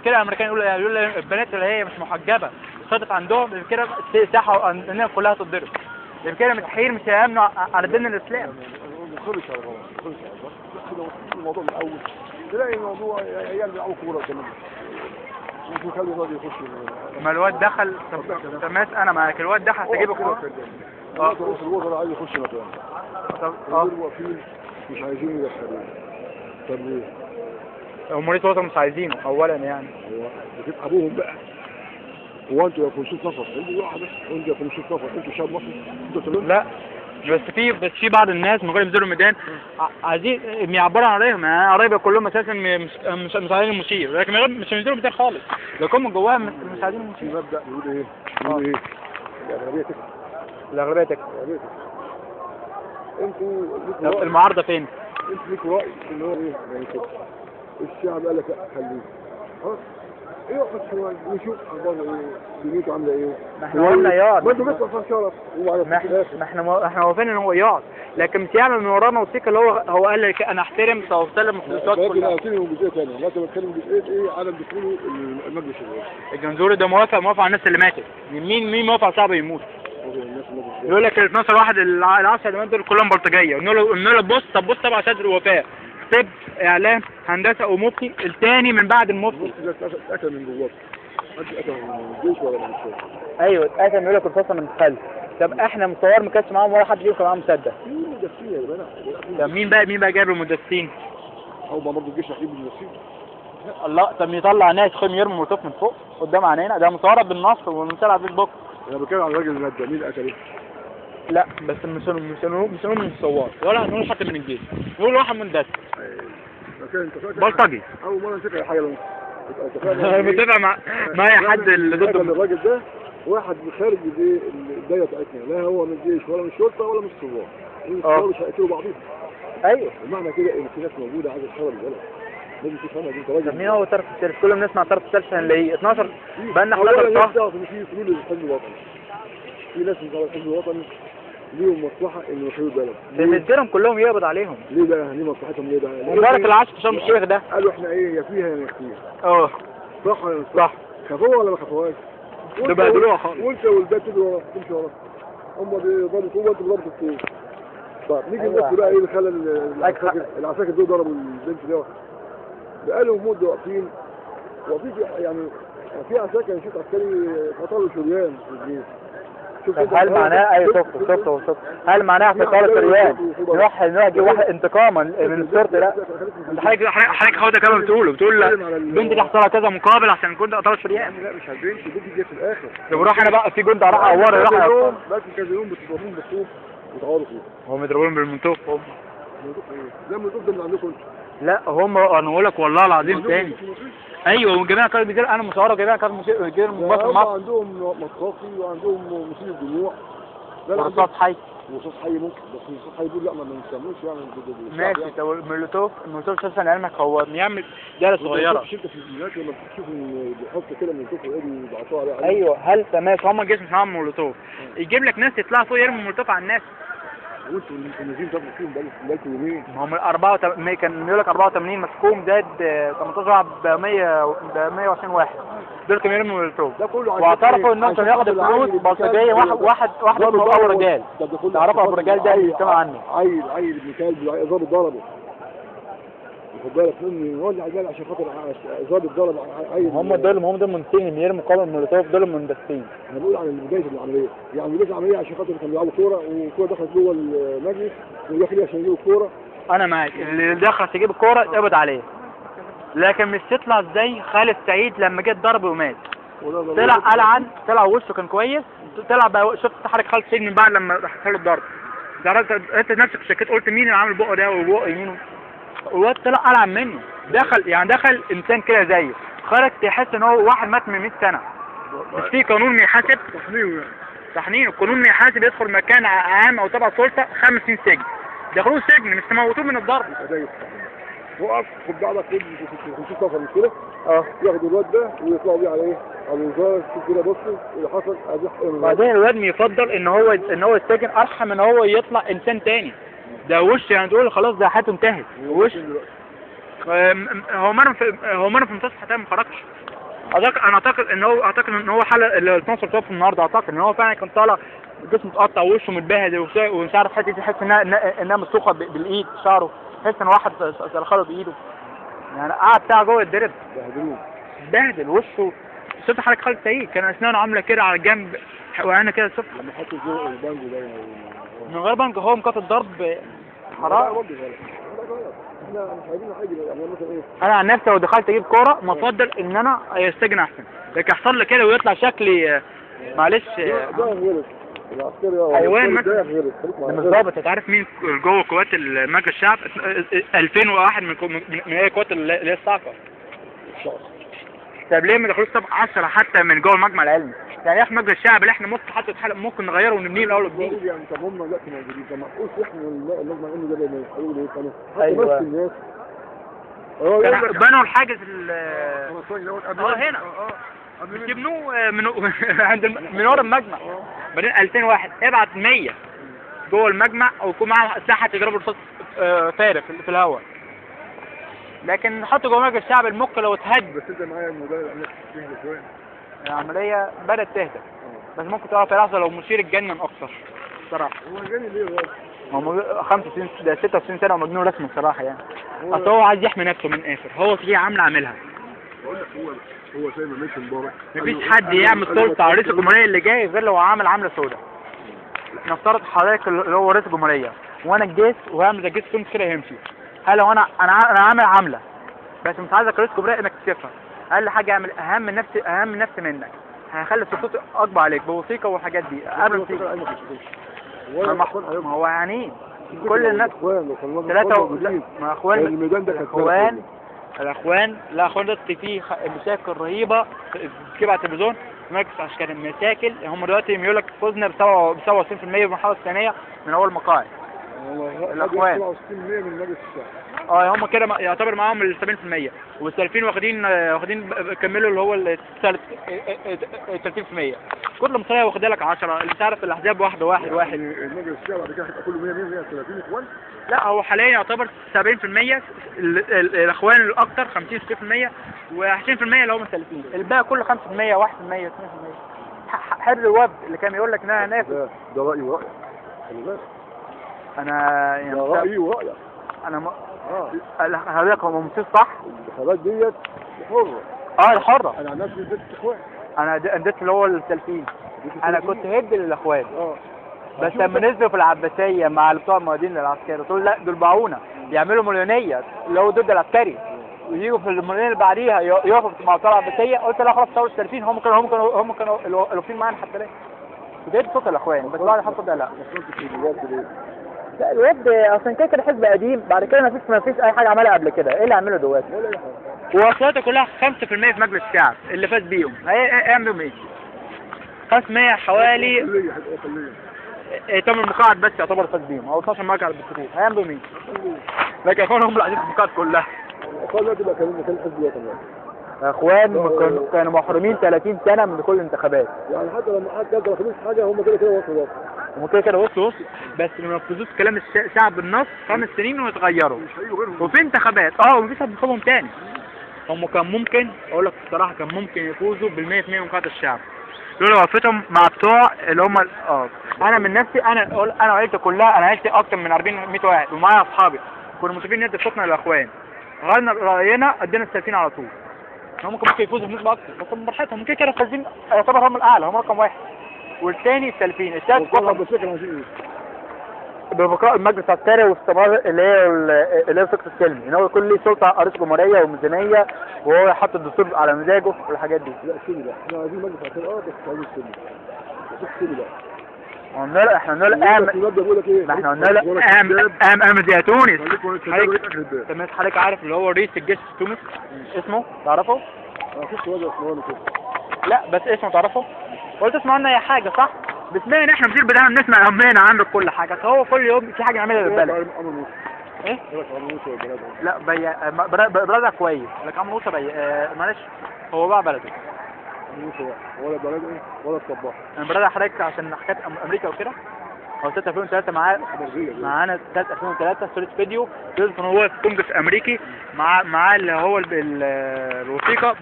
كده الامريكان يقول البنات اللي هي مش محجبة صدق عندهم كده ساحة الناس كلها تتضرب. كده مستحيل مش هيامنوا على دين الاسلام. ما خلص على غلط، خلص على غلط كده. الموضوع من الاول تلاقي الموضوع عيال بيلعبوا كورة كمان مش مخلي الراجل يخش. ما الواد دخل تماس، انا معاك، الواد دخل تجيبه كورة. رئيس الوزراء عايز يخش مكانه. طب دول واقفين مش عايزين يدخلوه. طب ليه؟ هم رئيس الوزراء مش عايزينه اولا يعني. هو بتبقى ابوهم بقى. هو انتوا يا 500 نفر، انتوا واحد بس، انتوا يا 500 نفر، انتوا شعب مصري، انتوا لا بس في بعض الناس من غير ينزلوا الميدان عايزين يعبروا عن رايهم. يعني قرايبي كلهم اساسا مش عايزين المشير، لكن مش هينزلوا الميدان خالص، لكن من جواهم مش عايزين المشير. في مبدأ بيقول ايه؟ بيقول ايه؟ الاغلبية تكسب. الاغلبية تكسب. الاغلبية تكسب. انتوا ليكوا المعارضة فين؟ انتوا ليكوا راي ان هو ايه؟ يعني كده. الشعب قال لك لا خليه. خلاص يقف شوية ويشوف اخباره ايه، دنيته عامله ايه. ما احنا قلنا يقعد، ما انتوا بس عشان شرف. ما احنا واقفين ان هو يقعد، لكن مش يعمل من ورانا وثيقة اللي هو قال لك انا احترم توصل المخلصات كلها. انا بتكلم من جزئية ثانية، لا بتكلم جزئية ايه؟ عدم دخوله المجلس الرئاسي. الجنزوري ده موافق على الناس اللي ماتت. مين موافق على صعب يموت؟ يقول لك ال 12 واحد ال 10 اللي ماتوا دول كلهم بلطجيه. نقول له بص، طب بص طبعا شهادة الوفاة، طب اعلام هندسة ومفتي الثاني من بعد المفتي. ده اتاكل من جواك، محدش اتاكل من الجيش ولا من الشرطة. ايوه اتاكل، يقول لك الرصاصة من الخلف. طب احنا مصور ما كانش معاهم ولا حد فيهم كان معاه مسدس. مين المدسين يا جماعة؟ طب مين بقى جاب المدسين؟ هو ما برضه الجيش هيجيب المدسين. الله، طب يطلع ناس خيم يرموا مولوتوف من فوق قدام عينينا، ده مصوره بالنص ومثال على الفيسبوك. انا بتكلم على الراجل اللي مات ده، مين قتله؟ لا بس مش هنقول من الثوار ولا هنقول حتى من الجيش، نقول واحد مندس. بلطجي. اول مرة نتفق على حاجة. انا متفق مع اي حد اللي ضد الراجل ده. واحد خارج الدايرة بتاعتنا، لا هو من الجيش ولا من الشرطة ولا من الثوار. الثوار مش هيقتلوا بعضهم. ايوه ومعنى كده ان في ناس موجودة عايزه تخرب البلد، لازم تفهمها دي. انت راجل. طب مين هو طرف الثالث؟ كل ما نسمع طرف الثالث هنلاقيه 12 بقى لنا 11 شهر. تعرف ان في فلول للحزب الوطني، في ناس من الحزب الوطني ليهم مصلحة ان يخربوا البلد. بنديلهم كلهم يقبض عليهم. ليه بقى؟ ليه مصلحتهم ليه بقى؟ مبارك العشر شرم الشيخ ده قالوا احنا ايه، يا فيها يا نخفيها. صح ولا مش صح؟ خافوها ولا ما خافوهاش؟ ده بهدلوها خالص. وانت والباب تجري وراك، تمشي وراك. هم بيضربوا طوب وانت بتضرب الطوب. طيب نيجي نبص بقى ايه اللي خلى العساكر دول ضربوا البنت دي. بقالهم مده واقفين يعني في عساكر، شفت عسكري قتلوا شريان في الجيش. هل معناه اي شفته هل معناه في قتال شريان نروح نجيب واحد انتقاما من الشرطة؟ لا حضرتك هو ده كلام بتقوله، بتقول البنت دي حصل لها كذا مقابل عشان كنت قتلت شريان. لا مش البنت، البنت دي في الاخر. طب روح انا بقى في جندي راح اوري راح بس كذا يوم بتضربوهم بالطوب وتعوروا فيهم. هم بيضربوهم بالمنطوق. هم ايه؟ ده المنطوق ده من عندكم انتوا. لا هم انا بقول لك والله العظيم تاني. ايوه والجماعة كانوا بيجيروا، انا مصوره جماعة كانوا بيجيروا من مصر. عندهم مطاطي وعندهم مثير دموع. ورصاص حي. ورصاص حي ممكن، بس الرصاص حي دول لا ما بنسموش يعني. ماشي. طب المولوتوف، المولوتوف اساسا لعلمك هو بيعمل دايرة صغيرة. مش انت في الفيديوهات لما بتشوف بيحط كده مولوتوف وايه بيبعتوه عليه. ايوه. هل تمام هم الجيش مش معاهم مولوتوف، يجيب لك ناس يطلعوا فوق يرموا مولوتوف على الناس. وانتوا النازلين تاخدوا فيهم بقالكم يومين. ما هم 84 كان بيقول لك 84 مسكوم زاد 18 واحد ب 120 واحد، دول كانوا يرموا مولوتوف. ده كله واعترفوا انهم كانوا ياخدوا فلوس بلطجيه. واحد اسمه ابو رجال، تعرفوا ابو رجال ده اللي بيتكلم عنه؟ عيل ابن كلب، ظابط ضربه. خد بالك مني، ولع عجال عشان خاطر ظابط ضرب عيل. هم دول منسين يرموا قبل المولوتوف، دول مندسين. انا بقول عن بداية العملية، يعني بداية العملية عشان خاطر كانوا بيلعبوا كورة، والكوره دخلت جوه المجلس وداخل عشان يجيبوا الكورة. انا معاك، اللي دخل تجيب الكورة اتقبض عليه، لكن مش تطلع زي خالد سعيد لما جه اتضرب ومات. طلع قلعان، طلع وشه كان كويس، طلع بقى. شفت حركة خالد سعيد من بعد لما حصل له الضرب، انت نفسك شكيت، قلت مين اللي عامل بقه ده وبقه يمينه؟ الواد طلع قلعان منه، دخل يعني دخل انسان كده زيه، خرج تحس ان هو واحد مات من 100 سنة. مش في قانون يحاسب؟ تحنينه تحنينه. القانون يحاسب يدخل مكان عام او تبع سلطة 5 سنين سجن، دخلوه سجن مش تموتوه من الضرب. وقف خد بعضك، خد 50 سفر مش كده؟ ياخدوا الواد ده ويطلعوا بيه على ايه؟ على الوزارة. شوف كده، بصوا اللي حصل. بعدين الواد يفضل ان هو يتسجن ارحم ان هو يطلع انسان تاني. ده وش يعني تقول خلاص ده حياته انتهت. وش هو مرمي في المستشفى حتى ما خرجش. انا اعتقد ان هو حلق ال 12 طف النهارده. اعتقد ان هو فعلا كان طالع جسمه اتقطع ووشه متبهدل ومش عارف حتة تحس انها مسوخه بالايد، شعره تحس ان واحد سلخله بايده يعني. قعد ساعة جوه الدرب بهدل وشه. شفت حركة خالد سعيد كان اسنانه عامله كده على الجنب وانا كده شفت لما حطوا جوه البنج ده من غير بنج، هو مكات الضرب حرام. احنا مش عايزين حاجة يعني مثلا ايه. انا عن نفسي لو دخلت اجيب كورة ما افضل ان انا استجن احسن، لكن يحصل لي كده ويطلع شكلي معلش. ده غلط العسكري حيوان مثلا. ده غلط. مش ظابط. انت عارف مين جوه قوات مجلس الشعب؟ 2001 من هي قوات اللي هي الصاعقة. طب ليه ما دخلوش طب 10 حتى من جوه المجمع العلمي؟ يعني احنا مجلس الشعب اللي احنا ممكن حتى ممكن نغيره ونبنيه من اول وجديد. يعني طب هم دلوقتي موجودين، طب ما تقولش احنا المجمع العلمي ده بيحاولوا ليه؟ كانوا حتى بس الناس بنوا الحاجز هنا يبنوه من عند من ورا المجمع. بعدين 2000 واحد ابعت 100 جوه المجمع ويكون معاهم اسلحة تضربوا رصاص فارغ في الهواء. لكن حطوا جوه مجلس الشعب المخ لو اتهد. بس انت معايا الموضوع العملية تهدى شوية. العملية بدات تهدى، بس ممكن تقع في لحظة لو مشير اتجنن اكتر الصراحة. هو اتجنن ليه الراجل؟ هو 65 ده 66 سنة ومجنون رسمي الصراحة يعني. اصل هو عايز يحمي نفسه من الاخر، هو في عامله عاملها. بقول لك هو زي ما مشي مبارك مفيش حد يعمل سلطة على رئيس الجمهورية اللي جاي غير لو عامل عامله سوداء. نفترض حضرتك اللي هو رئيس الجمهورية وانا الجيش وهعمل الجيش كله كده هيمشي. هل لو انا عامل عامله بس مش عايزك رئيس جمهورية انك تشوفها، اقل حاجة اعمل اهم نفسي اهم نفسي منك، هخلي سلطتي اكبر عليك بوثيقه والحاجات دي قبل ما تيجي. ما هو يعني كل الناس ثلاثة. ما اخوان الميدان ده اخوان الاخوان، لا اخوان ده فيه مشاكل رهيبة بتجيب على التلفزيون مركز عشان المشاكل. هم دلوقتي بيقول لك فزنا ب 67% في المرحلة الثانية من اول مقاعد. الاخوان 67% من مجلس الشعب. هم كده يعتبر معاهم ال 70%، والسالفين واخدين كملوا اللي هو ال 30%. كل مصرية واخده لك 10، اللي تعرف الاحزاب واحدة واحد واحد. المجلس الشعب بعد كده هيبقى كله 100 130 اخوان؟ لا هو حاليا يعتبر 70% الاخوان الاكثر 50 60% و20% اللي هم السالفين، الباقي كله 5% 1% 2%. حر الوفد اللي كان يقول لك ان انا هنافس ده رايي ورايك، خلي بالك. انا يعني ده رايي ورايك. انا حضرتك هو ممثل صح؟ الانتخابات ديت حره. الحرة. انا عن نفسي اديت اخوان. انا اديت اللي هو السالفين. انا كنت هد للاخوان. بس لما نزلوا في العباسية مع بتوع الموادين للعسكري تقول لا دول باعونا، يعملوا مليونيه اللي هو ضد العسكري، ويجوا في المليونيه اللي بعديها يقفوا مع بتوع العباسية. قلت لا خلاص ثورة السالفين هم كانوا واقفين معانا حتى الان. بداية صوت الاخوان بس بعد حصل ده لا. لا الواد اصلا كده كده حزب قديم، بعد كده ما فيش اي حاجة عملها قبل كده، ايه اللي عمله دلوقتي؟ واصواته كلها 5% في مجلس الشعب اللي فاز بيهم، هيعملوا ايه؟ 5% حوالي 8 مقاعد بس يعتبر فاز بيهم، او 12 مقعد بالكتير، هيعملوا مين؟ لكن اخوان هم اللي قاعدين في المقاعد كلها. الاخوان دلوقتي بقى كانوا مكان الحزب الوطني يعني. اخوان كانوا محرومين 30 سنة من دخول الانتخابات. يعني حتى لما حد ما خدوش حاجة هم كده كده وصلوا. هم كده كده وصلوا، بس ما نفذوش كلام الشعب بالنص 5 سنين ويتغيروا. مش هيجوا غيرهم. وفي انتخابات ومفيش حد ينتخبهم تاني. هم كان ممكن اقول لك الصراحة كان ممكن يفوزوا بال100% من مقاعد الشعب. لولا وقفتهم مع بتوع اللي هم انا من نفسي، انا اقول انا عيلتي كلها، انا عيلتي اكتر من 40 100 واحد ومعايا اصحابي، كنا متفقين ندي صوتنا للاخوان. غيرنا راينا ادينا السلفيين على طول. هم ممكن يفوزوا بنسبة اكتر، بس هم براحتهم كده كده فايزين، يعتبر هم الاعلى، هم رقم 1. والثاني السلفيين، الثالث ببقاء المجلس العسكري واستمرار اللي هي سلطة السلم، ان هو يكون ليه سلطة رئيس جمهورية وميزانيه، وهو يحط الدستور على مزاجه والحاجات دي. لا السلمي بقى، احنا عايزين مجلس عسكري بس عايزين السلمي. بس السلمي بقى. قلنا احنا قلنا له قام، ما احنا قلنا له قام قام زي تونس. تمام، حضرتك عارف اللي هو رئيس الجيش في تونس اسمه تعرفه؟ انا شفت وجه اسمه كده. لا بس اسمه تعرفه؟ قلت اسمع لنا اي حاجة صح؟ بسمعنا احنا مدير بتاعنا بنسمع همنا عنه كل حاجة، هو كل يوم في حاجة نعملها للبلد. ايه؟ لا بلدها كويس، لكن عمرو موسى معلش هو باع بلده. موسى ولا بلد ايه ولا الصباح. انا بلدها حضرتك عشان حكاية امريكا وكده. هو سنة 2003 معانا سنة 2003 صورة فيديو بيقول ان هو في كونجرس امريكي مع اللي هو الوثيقة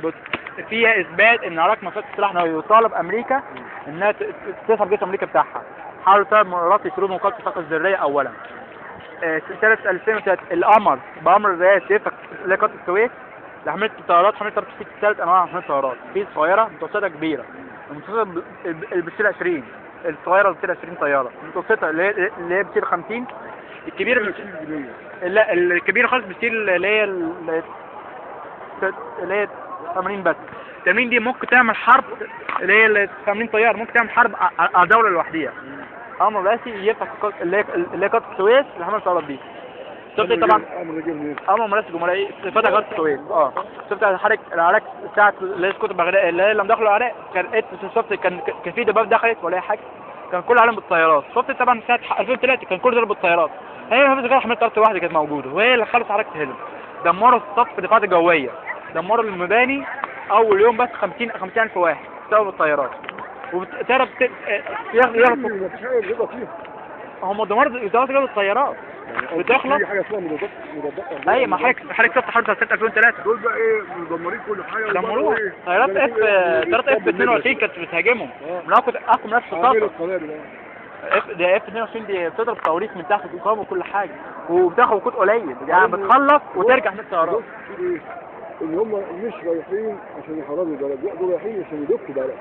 فيها اثبات ان عراق ما فيهاش سلاح، انه يطالب امريكا انها تسحب جيش امريكا بتاعها. حاولوا 3 مرات يشيلوا مقاومة الطاقة الذرية اولا. سنة 2003 الامر بامر الرئاسي يفتح قناة السويس لحمله الطيارات، حمله طيارات في 3 انواع حمله طيارات، في صغيرة متوسطه كبيرة. المتوسطة اللي بتشيل 20، الصغيرة اللي بتشيل 20 طيارة، المتوسطة اللي هي بتشيل 50، الكبيرة لا الكبيرة خالص بتشيل اللي هي 80 بس. 80 دي ممكن تعمل حرب، اللي هي 80 طيارة ممكن تعمل حرب على دولة لوحديها. امر رئاسي يفتح اللي هي قناة السويس لحمله الطيارات دي. شفت طبعا امر رئاسي الجمهورية فتح قناة السويس. شفت حضرتك العراق ساعة اللي هي سقوط بغداد، اللي هي لما دخلوا العراق كان شفت كان في دباب دخلت ولا اي حاجة، كان كل العالم بالطيارات. شفت طبعا سنة 2003 كان كل ضرب بالطيارات، هي ما فيش غير حمله طيارات واحدة كانت موجودة وهي اللي خلت حركة تهدم. دمروا الصف الدفاعات الجوية، دمروا المباني اول يوم بس 50,000 واحد بسبب الطيارات. وبتعرف ياخدوا مفيش حاجة بيبقى فيها، هم دمروا الدفاعات الطيارات بتخلص. في حاجة اسمها مضادات. ايوه ما حضرتك شفت حرب سنة 2003 دول بقى ايه مدمرين كل حاجة، دمروها. طيارات اف طيارات اف 22 كانت بتهاجمهم من اقوى نفس الطاقة. اف ده اف 22 دي بتضرب صواريخ من تحت وتقاوم وكل حاجة، وبتاخد وقود قليل يعني بتخلص وترجع من الطيارات. ايه ان هم مش رايحين عشان يحرروا البلد، لا دول رايحين عشان يدقوا بلد.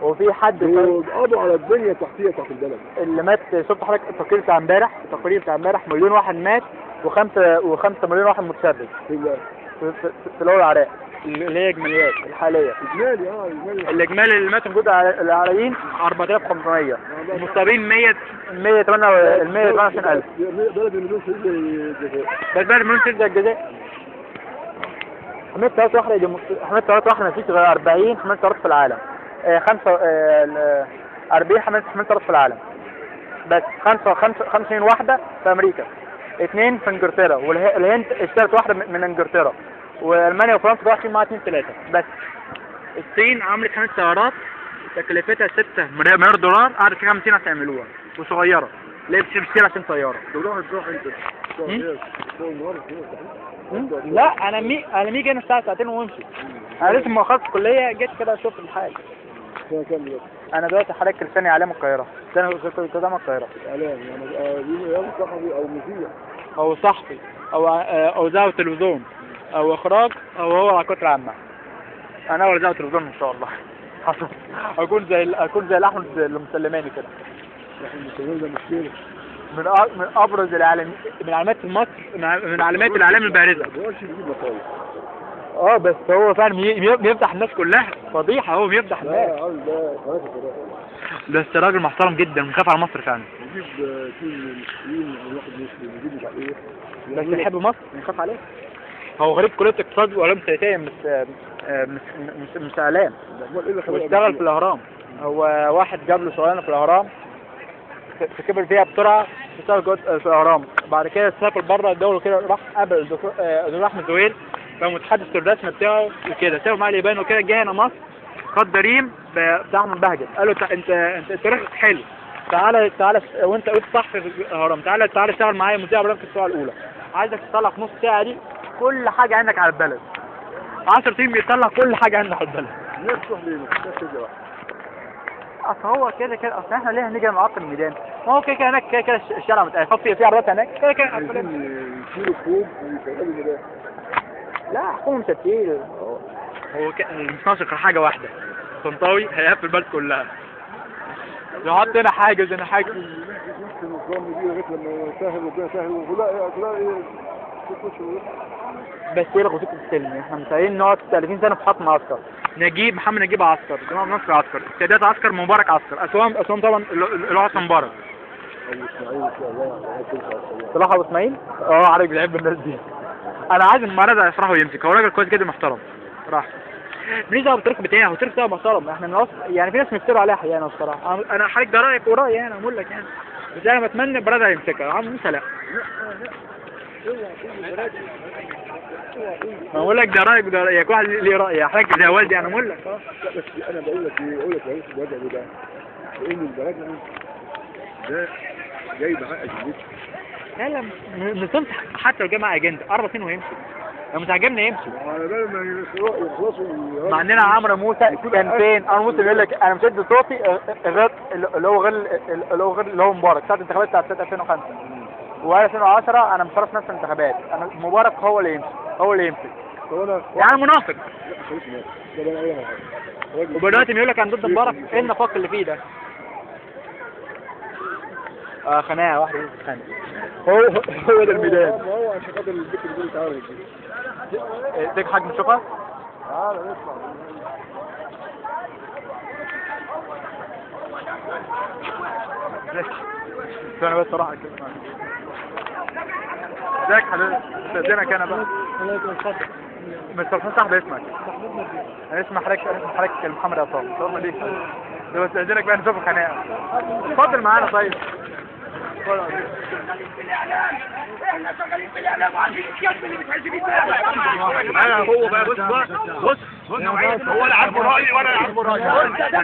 وفي حد قضوا على الدنيا التحتية بتاعت البلد اللي مات. شفت حضرتك التقرير بتاع امبارح؟ التقرير بتاع امبارح 1 مليون واحد مات و5 مليون واحد متشرد في في العراق، اللي هي اجماليات الحالية. اجمالي اجمالي الاجمالي اللي ماتوا موجود العراقيين 4500، المصابين 128,000. بلد المليون شهيد زي الجزائر، بس بلد المليون شهيد زي الجزائر. حماية طيارات واحدة دي، حماية طيارات واحدة ما فيش غير 40 حماية طيارات في العالم. 40 حماية طيارات في العالم بس، 55 واحدة في أمريكا، 2 في إنجلترا، والهند اشترت واحدة من إنجلترا، وألمانيا وفرنسا واخدين معاها 2 3 بس. الصين عملت حماية طيارات تكلفتها 6 مليار دولار، قعدت فيها 50 عشان يعملوها، وصغيرة ليه بتشيل عشان طيارة. تروح انت لا انا ميجي هنا الساعة 2 وامشي. انا لسه ما خلصت الكلية، جيت كده اشوف الحاجة. سنة كام دلوقتي؟ انا دلوقتي حضرتك لساني اعلام القاهرة، سنة اعلام القاهرة. اعلام يعني صحفي او مذيع او صحفي او اذاعة وتلفزيون او اخراج او هو علاقات العامة. انا اول اذاعة وتلفزيون ان شاء الله. اكون زي احمد المسلماني كده. احمد المسلماني ده مشكلة. من ابرز الاعلام، من علامات مصر، من علامات الاعلام البارزة. بس هو فعلا بيفتح الناس كلها فضيحة، هو بيفتح الناس. بس راجل محترم جدا وخاف على مصر فعلا. يجيب 2 مسلمين او واحد مسلم، يجيب مش عارف ايه، بس يحب مصر يخاف عليها. هو غريب كليه اقتصاد وعلوم سياسية، مش اعلام. واشتغل في الاهرام، هو واحد جاب له شغلانة في الاهرام، كبر فيها بسرعة، اشتغل في الاهرام، بعد كده سافر بره الدولة وكده، راح قابل الدكتور احمد زويل بقى متحدث الرسمي بتاعه وكده، سافر مع اليابان وكده، جه هنا مصر خد دريم بتاع احمد بهجت، قال له انت تاريخك حلو، تعالى تعالى وانت قلت صح في الاهرام، تعالى تعالى اشتغل معايا مذيع برنامج الساعة الاولى، عايزك تطلع في نص ساعة دي كل حاجة عندك على البلد. 10 سنين بيطلع كل حاجة عندك على البلد. الناس تروح ليه؟ الناس ترجع بقى. اصل هو كده كده، اصل احنا ليه هنيجي نعطل الميدان؟ ما هو كده كده هناك، كده كده الشارع متقفل، في عربيات هناك كده كده. عايزين يشيلوا الكوب ويشغلوا الميدان. لا حكومة مش هتشيل. هو مش ناقص غير حاجة واحدة، طنطاوي هيقفل البلد كلها. يحط هنا حاجز هنا حاجز. نفس النظام دي لغاية لما يسهل ربنا يسهل وكلها كلها ايه. بس يلغوا فكرة السلم، احنا مش عايزين نقعد 30 سنة في حكم عسكر. نجيب محمد نجيب عسكر، جمال نصر عسكر، السادات عسكر، مبارك عسكر، اسوان طبعا اللي هو حسن مبارك. ابو اسماعيل ان شاء الله. صلاح ابو اسماعيل؟ اه عارف بيلعب بالناس دي. انا عايز المرة يفرحه ويمسك، هو راجل كويس جدا محترم. راح ماليش دعوه بالتاريخ بتاعه، التاريخ بتاعه محترم، احنا من يعني في ناس بيفتروا عليها احيانا الصراحة. انا حضرتك ده رايك ورايي يعني، اقول لك يعني، بس انا بتمنى برادة يمسكها، عم موسى لا. ما بقول لك ده رايك وده رايك، واحد ليه راي، حضرتك زي والدي انا بقول لك. لا بس انا بقول لك ايه، بقول لك يا ريس الوضع ده بقى، لان البلد ده جاي معاه اجندته. لا لا مش حتى لو جاي معاه اجندة 4 سنين ويمشي، لو مش عاجبني يمشي. على بال ما يخلصوا. مع اننا عمرو موسى كان فين؟ عمرو موسى بيقول لك انا مش هدي صوتي غير اللي هو غير اللي هو غير اللي هو مبارك ساعة الانتخابات بتاعت سنة 2005 و2010، انا مش هعرف نفس الانتخابات، انا مبارك هو اللي يمشي، هو اللي يمسك. يعني منافق. لا مش منافق، ده انا اقول لك حاجة. ودلوقتي بيقول لك انا ضد مبارك، ايه النفاق اللي فيه ده؟ خناقه واحدة بتتخانق. هو ده الميدان. هو عشان خاطر البيت اللي بيقول تعالى اديك حاجة نشوفها؟ تعالى نطلع. استنى بس اروح كده. ازيك حضرتك؟ استاذنك انا بقى. الله يكرمك، اتفضل. مستر حسين صاحب اسمك. محمود نبيل. انا اسمي حضرتك محمد عصام. اتفضل ليه؟ ده بستاذنك بقى نشوف الخناقة. اتفضل معانا طيب. احنا شغالين في الاعلام وعارفين الكذب اللي بتحس بيه. انا هو بقى بص بص هو اللي عارفه رايي وانا اللي عارفه رايي. انا انت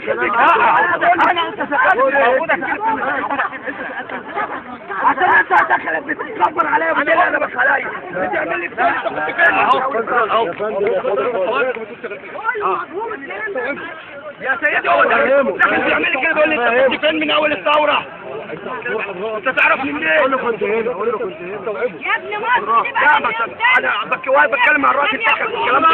عشان انت دخلت بتتكبر عليا وبتقول انا بس عليا بتعمل لي كده. انت كنت فين؟ اهو يا سيدي هو داخل بيعمل لي كده بيقول لي انت كنت فين من اول الثورة؟ انت تعرفني منين؟ قول له كنت هنا، قول له كنت هنا. يا ابن مصر لا بس انا بتكلم عن الراجل دخل الكلام ده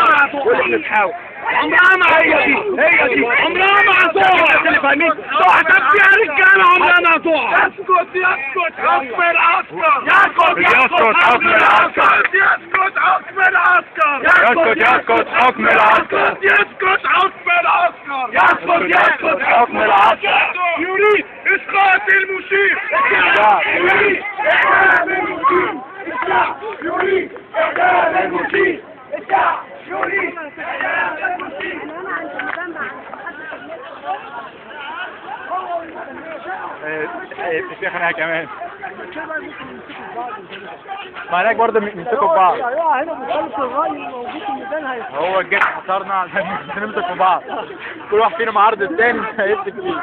كل احنا بنحاول. عمرها ما هي دي، هي دي عمرها ما هتقع. اللي فاهمين تقع تبكي يا رجاله، عمرها ما هتقع. اسكت اسكت حكم العسكر، يسكت يسكت حكم العسكر، يسكت حكم العسكر، يسكت يسكت حكم العسكر، يسكت حكم العسكر، يسكت يسكت حكم العسكر. يريد اسقاط المشير، يريد اعدام المشير، يريد اعدام المشير، يريد اعدام المشير. في خناقه كمان ما هناك برضه بيمسكوا في بعض. هنا مخالف الرأي موجود في الميدان. هو الجيش حصرنا عشان نمسك في بعض، كل واحد فينا معارض الثاني هيمسك فيه.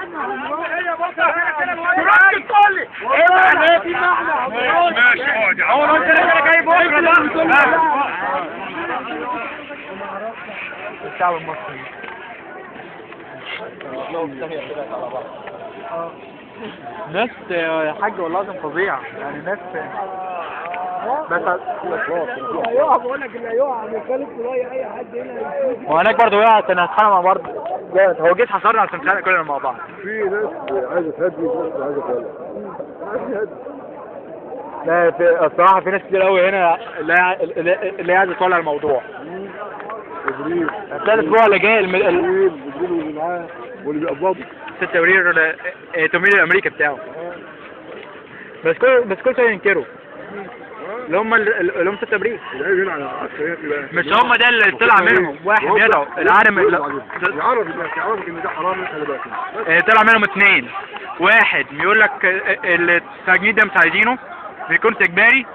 ماشي اقعد. هو انت اللي جاي بكره ده الشعب المصري ناس يا حاج والله العظيم فظيع يعني، ناس بس هيقع. بقول لك اللي هيقع مخالف راي اي حد هنا. وهناك برضه وقع عشان هنتخانق مع بعض. هو جيش حصرنا عشان نتخانق كلنا مع بعض. في ناس عايزه تهدي، في ناس عايزه تولع. عايز يهدي. لا في الصراحة في ناس كتير قوي هنا اللي عايزه تولع الموضوع. ابريل هتلاقي الاسبوع اللي جاي ابريل واللي معاه واللي بيقبضه 6 ابريل التمويل الامريكي بتاعه. بس كل شوية ينكروا. اللي هم 6 ابريل. العيب هنا على العسكرية مش هم ده اللي طلع منهم واحد بيدعو العالم يعرف ان ده حرام، خلي بالك. طلع منهم 2، واحد بيقول لك التجنيد ده مش عايزينه بيكون اجباري،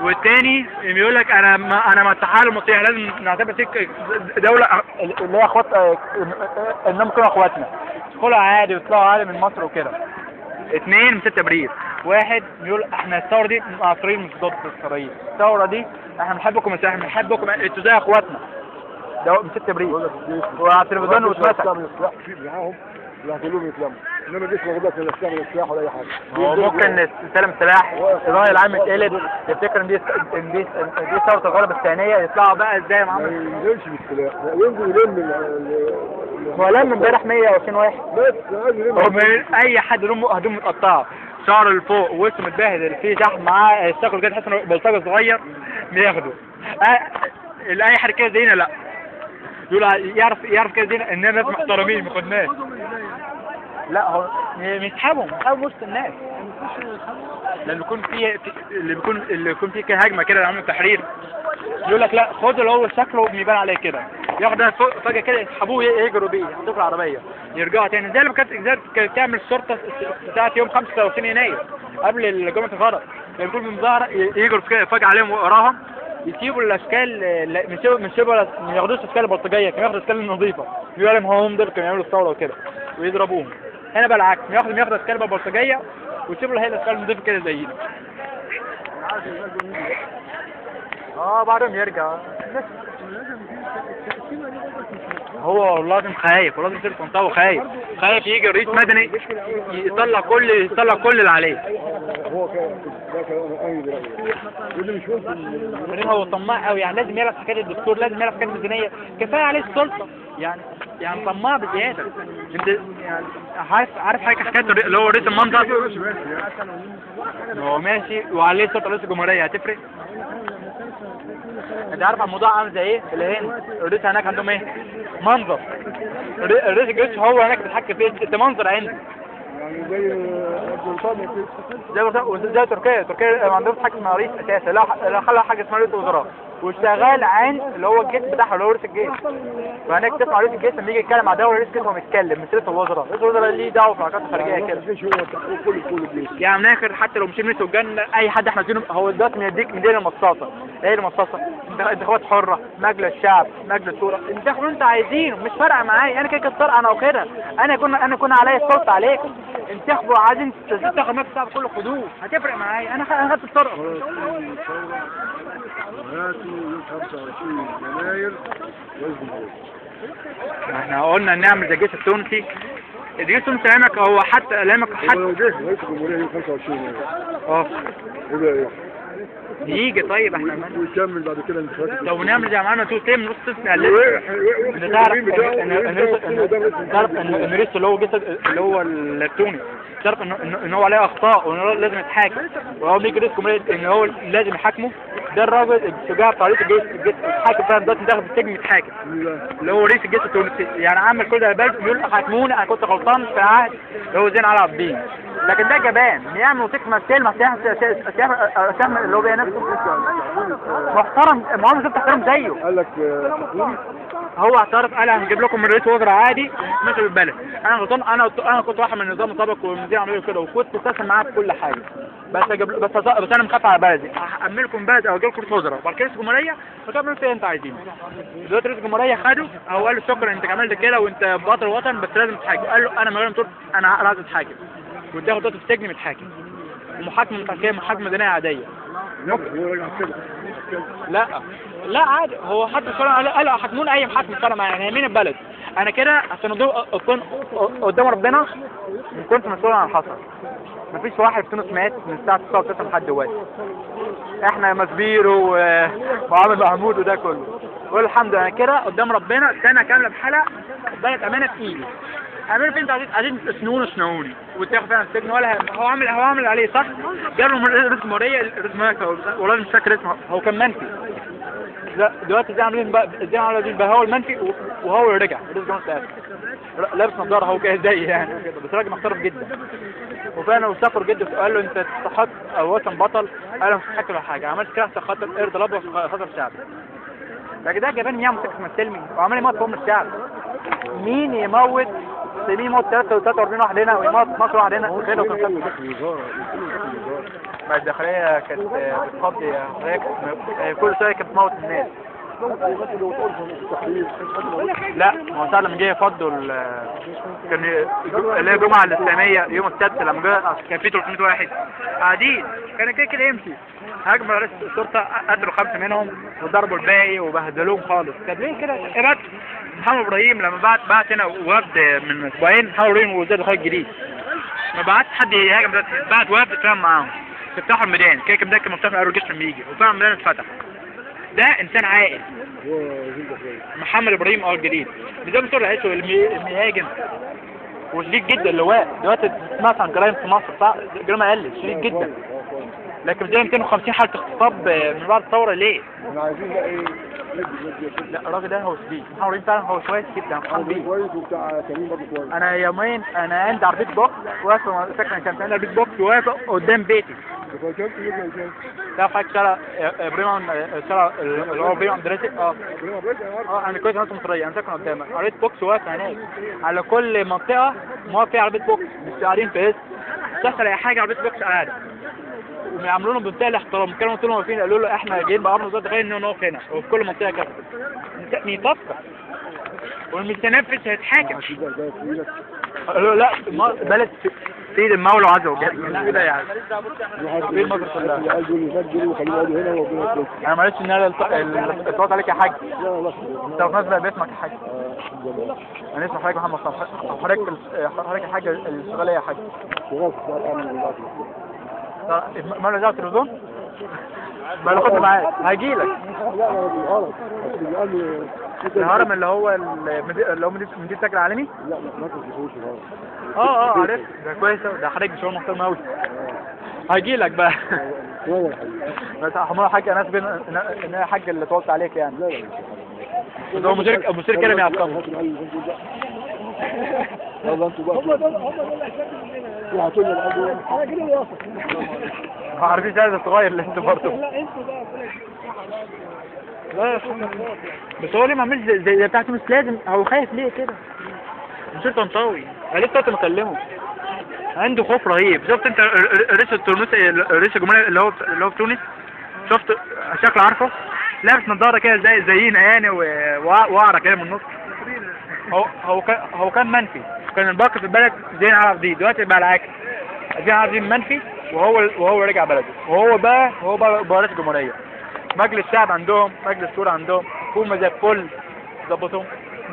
والتاني بيقول لك انا مع التحالف المصري لازم نعتبر تلك دولة اللي هي اخوات، انهم كانوا اخواتنا، يدخلوا عادي ويطلعوا عادي من مصر وكده. 2 من 6 ابريل، واحد بيقول احنا الثورة دي مع اسرائيل مش ضد اسرائيل، الثورة دي احنا بنحبكم، بس احنا بنحبكم انتوا زي اخواتنا. ده من 6 ابريل وعلى التلفزيون واتمسك. معاهم لا كلهم يتلموا، انما الجيش ما غداش لا يستعمل السلاح ولا اي حاجة. هو ممكن يستلم سلاح، الراي العام يتقلب، يفتكر ان دي ثورة الغرب الثانية، يطلعوا بقى ازاي يا معلم؟ ما ينزلش بالسلاح، ينزل يلم. هو لم امبارح 120 واحد بس، هو اي حد لهم هدوم متقطعه، شعره لفوق، وشه متبهدل، فيه شحم معاه شكله كده تحس انه بلطجي صغير، بياخده. اي حد كده زينا لا يقول يعرف كده زينا اننا ناس محترمين ما خدناش. لا هو بيسحبهم وسط الناس، لما يكون في اللي يكون في كده هجمة كده عامل تحرير، يقول لك لا خد اللي هو شكله بيبان عليه كده، ياخد فجاة كده يسحبوه يجروا بيه يحطوه في العربية يرجعوا تاني، زي ما كانت تعمل الشرطة بتاعت يوم 25 يناير قبل جمعه الغرب، لما يكون في مظاهره يجروا كده فجاة عليهم وراهم، يسيبوا الاشكال، ما ياخدوش اشكال البلطجيه، كانوا ياخدوا اشكال النظيفة، يقولوا لهم هم دول كانوا يعملوا الثورة وكده ويضربوهم. هنا بقى العكس، ياخد اشكال بقى بلطجيه ويسيبوا له هي الاشكال النظيفة كده زينا. بعدهم يرجع. هو والله العظيم خايف، والله العظيم طنطاوي خايف، خايف يجي رئيس مدني يطلع كل اللي عليه. هو كده ده كلام انا واللي مش ممكن. هو طماع قوي، يعني لازم يعرف حكاية الدستور، لازم يعرف حكاية الميزانية، كفاية عليه السلطة، يعني طماع بزيادة. انت يعني عارف حاجة حكاية اللي هو رئيس المنطقة هو ماشي وعليه سلطة رئيس الجمهورية، هتفرق؟ انت عارف الموضوع عامل زي ايه؟ الهند الرئيس هناك عندهم ايه؟ منظر. الرئيس الجيش هو هناك بيتحكم فيه، انت منظر عندي. يعني زي بريطانيا كده، زي تركيا، تركيا ما عندهمش حاجة اسمها رئيس اساسا، لا خلى حاجة اسمها رئيس وزراء، وشغال عند اللي هو الجيش بتاعه اللي هو رئيس الجيش. فهناك تسمع رئيس الجيش لما يجي يتكلم مع دولة، رئيس الجيش هو بيتكلم مش رئيس الوزراء، رئيس الوزراء ليه دعوه في العلاقات الخارجية كده. الجيش هو كل الجيش. يعني من الاخر حتى لو مشينا الجنة اي حد احنا عايزينه هو دلوقتي مديك مدينا المصاصه، ايه المصاصه؟ انتخابات حره، مجلس شعب، مجلس شورى، انتخبوا اللي انتوا عايزينه، مش فارقه معايا، انا كده كده الطرقه انا واخدها، انا عليا السلطة عليكم، انتخبوا عايزين تاخدوا مجلس الشعب كله خدوه، هتفرق معايا، انا خدت الطرقه. هاتوا يوم 25 يناير رئيس جمهورية. احنا قلنا نعمل زي الجيش التونسي، الجيش التونسي لامك هو حتى لامك حتى لو جه رئيس الجمهورية يوم 25 يناير ايه ده يجي؟ طيب احنا ويكمل بعد كده الانتخابات. لو نعمل زي ما عملنا تو تيم نص نقلل. تعرف ان الرئيس اللي هو جسد اللي هو التونسي، تعرف ان هو عليه اخطاء وان هو لازم يتحاكم، وهو بيجي رئيس جمهورية ان هو لازم يحاكمه. ده الراجل الشجاع بتاع رئيس الجيش اتحاكم فعلا دلوقتي، داخل في السجن يتحاكم، اللي هو رئيس الجيش التونسي، يعني عمل كل ده البلد بيقول حاكموني انا كنت غلطان في عهد اللي هو زين علي عابدين. لكن ده جبان بيعمل وثيقة سلم سهم اللي هو بيها نفسه محترم، ما هو مش محترم زيه. قال لك هو اعترف، قال هنجيب لكم من رئيس وزراء عادي ماشي بالبلد، انا غلطان، انا كنت واحد من النظام السابق والمدير عملوا كده وكنت متساهل معاه في كل حاجة، بس اجيب بس انا مخاف على بلدي، هأمن لكم بلد او اجيب لكم رئيس وزراء وبعد كده رئيس جمهورية وتعملوا فيها انتوا عايزينه. دلوقتي رئيس الجمهورية خده او قال له شكرا انت عملت كده وانت بطل وطن بس لازم تتحاكم، قال له انا من غير ما تقول انا عايز اتحاكم، وتاخد دلوقتي في السجن متحاكم، ومحاكمه متحكمه محاكمة مدنية عادية. لا لا عادي، هو حد الشرع قال حاكمون اي محاكمة شرع معايا، يعني مين البلد؟ انا كده عشان اكون قدام ربنا كنت مسؤول عن الحصل. مفيش واحد في تونس مات من الساعة 9 لحد دلوقتي. احنا مسبيرو وعامر محمود وده كله، والحمد لله كده قدام ربنا سنة كاملة بحلقة بقت امانه في ايدي. اعملوا فين انتوا عايزين تسنوني سنوني وتاخد فعلا السجن، ولا هو عامل عليه صح؟ جاب له رئيس جمهورية، رئيس جمهورية والله مش فاكر اسمه، هو كان منفي. لا دلوقتي ازاي عاملين بقى، ازاي عاملين بقى هو المنفي وهو اللي رجع رئيس جمهورية الاخر، لابس نظاره هو كده زي يعني كده، بس راجل محترم جدا. وفعلا وسافر جدا وقال له انت تستحق او وطن بطل، قال له مش هستحق ولا حاجة، عملت كده عشان خاطر ارض الاب وعشان خاطر شعبي. لكن ده جبان يعمل سكة السلمي وعمال يموت في ام الشعب. مين يموت؟ مين يموت 43 واحد هنا ويموت 12 واحد هنا؟ غير لو كان ما الداخلية كانت بتقضي كل شوية كانت بتموت الناس. لا ما هو ساعة لما جه يفضوا كان اللي هي الجمعة الإسلامية يوم السبت لما جه كان في 300 واحد قاعدين، كان كده كده يمشي، هاجموا رئيس الشرطة قتلوا 5 منهم وضربوا الباقي وبهدلوهم خالص. طب ليه كده؟ إيه محمد إبراهيم لما بعت هنا وفد من أسبوعين، محمد إبراهيم وزير الخارجية الجديد ما بعتش حد يهاجم، بعت وفد اتفاهم معاهم افتحوا الميدان، كده كده كان مفتوح من قبل الجيش لما يجي، وفعلا الميدان اتفتح. ده انسان عاقل محمد ابراهيم الجديد، مش ده بيصور عيشه اللي يهاجم وشديد جدا. اللواء دلوقتي سمعت عن جرائم في مصر صح؟ جرائم قلت شديد جدا، لكن زي 250 حاله اغتصاب من بعد الثورة ليه؟ احنا عايزين بقى ايه؟ لا الراجل ده هو شديد، محمد ابراهيم فعلا هو كويس جدا، كويس وبتاع كريم برضه كويس. انا يومين انا عندي عربية بوكس واقفة ساكنة كان عندي عربية بوكس واقفة قدام بيتي. تعرف حضرتك شارع ابراهيم، شارع اللي هو ابراهيم عبد الرازق؟ انا كويس، انا مصرية، انا ساكن قدامك، عربية بوكس واقفة هناك على كل منطقة موقف فيها عربية بوكس، مش قاعدين في اسم تحصل اي حاجة عربية بوكس قاعدة، وبيعاملونا بمنتهى الاحترام. كانوا طول ما واقفين قالوا له احنا جايين بأمر وزارة الداخلية ان نقف هنا، وفي كل منطقة كده يفكر والمتنفس هيتحاكم. قالوا لا بلد سيد المولى عز وجل كده يعني. انا معلش ان انا اتصلت عليك يا حاج. انت في ناس بقى باسمك يا حاج. انا اسمي حضرتك محمد صلاح. حضرتك يا حاج الشغاله يا حاج. شغال في الامن مرة جاء التلفزيون؟ ما انا كنت معاك هجيلك. لا لا الهرم الهرم اللي هو اللي هو مدير السكن العالمي؟ لا لا مركز الفلوس الهرم. اه عرفت ده كويس، ده حضرتك شغل محترم قوي. هجيلك بقى. بس حمار حاج انا اسف ان انا حاج اللي طولت عليك يعني. لا لا هو مدير كرم يا عبد الله. يلا انتوا بقى هم دول اشد مننا. انا كده واثق. ما عارفين عايز صغير لسه برضه. لا انتوا بقى لا بس هو ليه ما عملش زي بتاع تونس؟ لازم هو خايف ليه كده؟ مش طنطاوي انا لسه كنت مكلمه، عنده خوف رهيب. شفت انت رئيس التونسي رئيس الجمهورية اللي هو في تونس، شفت شكله؟ عارفه لابس نظاره كده زي زينا يعني وقعره كده من النص. هو كان منفي، كان الباقي في البلد زين العابدين، دلوقتي بقى العكس، زين العابدين منفي وهو رجع بلده، وهو بقى رئيس الجمهورية. مجلس الشعب عندهم، مجلس الشورى عندهم، حكومة زي الفل ظبطهم.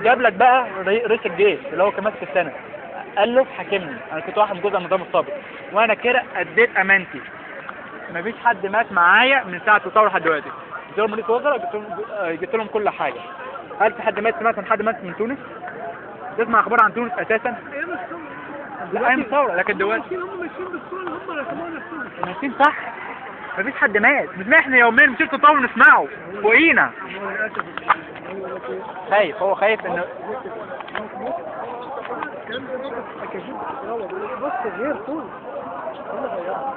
جاب لك بقى رئيس الجيش اللي هو كان ماسك السنة، قال له حاكمني، انا كنت واحد من جزء النظام السابق وانا كده اديت امانتي، مفيش حد مات معايا من ساعة الثورة لحد دلوقتي. قلت لهم رئيس وزراء، جبت لهم كل حاجة. هل في حد مات؟ سمعت عن حد مات من تونس؟ تسمع اخبار عن تونس اساسا؟ ايام الثورة. لا ايام الثورة، لكن دلوقتي هم ماشيين بالصورة اللي هم رسموها نفسهم، ماشيين صح، مفيش حد مات. مش احنا يومين مش التطور نسمعه فوقينا. خايف، هو خايف انه بص غير تونس.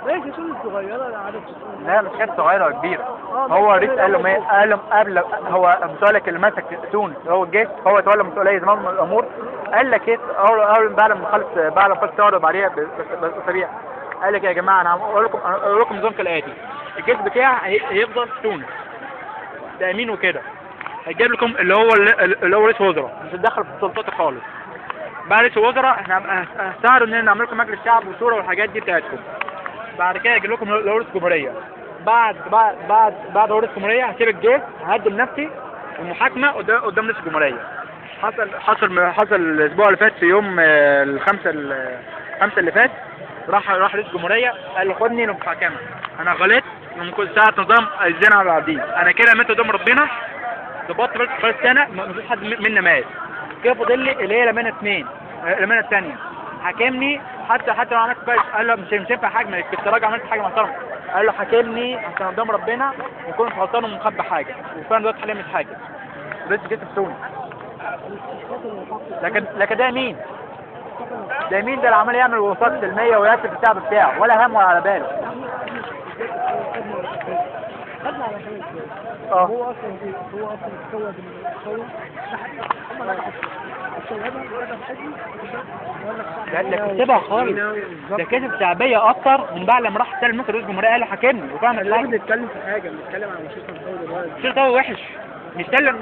ماشي تونس صغيرة انا عارف. لا مش كانت صغيرة ولا كبيرة. هو الرئيس قال له ما قال له قبل، هو بسؤالك اللي مسك تونس هو الجيش، هو تولى مسؤولية زمام الامور. قال لك ايه اول بعد ما خلص الثورة بعديها باسابيع، قال لك يا جماعة انا هقول لكم نظام كالاتي، الجيش بتاعي هيفضل في تونس تامين وكده، هيجيب لكم اللي هو رئيس وزراء، مش هتدخل في السلطات خالص. بعد رئيس الوزراء احنا هنسهروا ان نعمل لكم مجلس شعب وشورى والحاجات دي بتاعتكم. بعد كده هيجيب لكم رئيس جمهورية. بعد بعد بعد بعد رئيس الجمهورية هسيب الجيش، هقدم نفسي المحاكمة قدام رئيس الجمهورية. حصل الاسبوع اللي فات في يوم الخمسة اللي فات، راح رئيس الجمهورية قال له خدني للمحاكمه، انا غلطت من كل ساعة نظام الزنا على العابدين، انا كده مت قدام ربنا، ظبطت بس خلاص سنة ما فيش حد منا مات، كده فاضل لي اللي هي الامانة 2 الامانة الثانية، حاكمني حتى لو عملت كويس. قال له مش هينفع حاجة، كنت راجل عملت حاجة محترمه، قال له حاكمني عشان قدام ربنا وكنت غلطان ومخبي حاجة، وفعلا دلوقتي حاليا متحاكم رئيس الجيش في تونس. لكن ده مين؟ ده مين ده اللي عمال يعمل وثائق سلمية وياسف الشعب بتاعه ولا هم ولا على باله. هو اصلا اتسوى بالثورة، هم نجحوا ده كسبها خالص، ده كسب شعبية اكتر من بعد لما راح سلم مصر رئيس الجمهورية قال له حاكمني. وفعلا احنا بنتكلم في حاجة، بنتكلم على مشير طنطاوي دلوقتي. مشير طنطاوي وحش، مش سلم،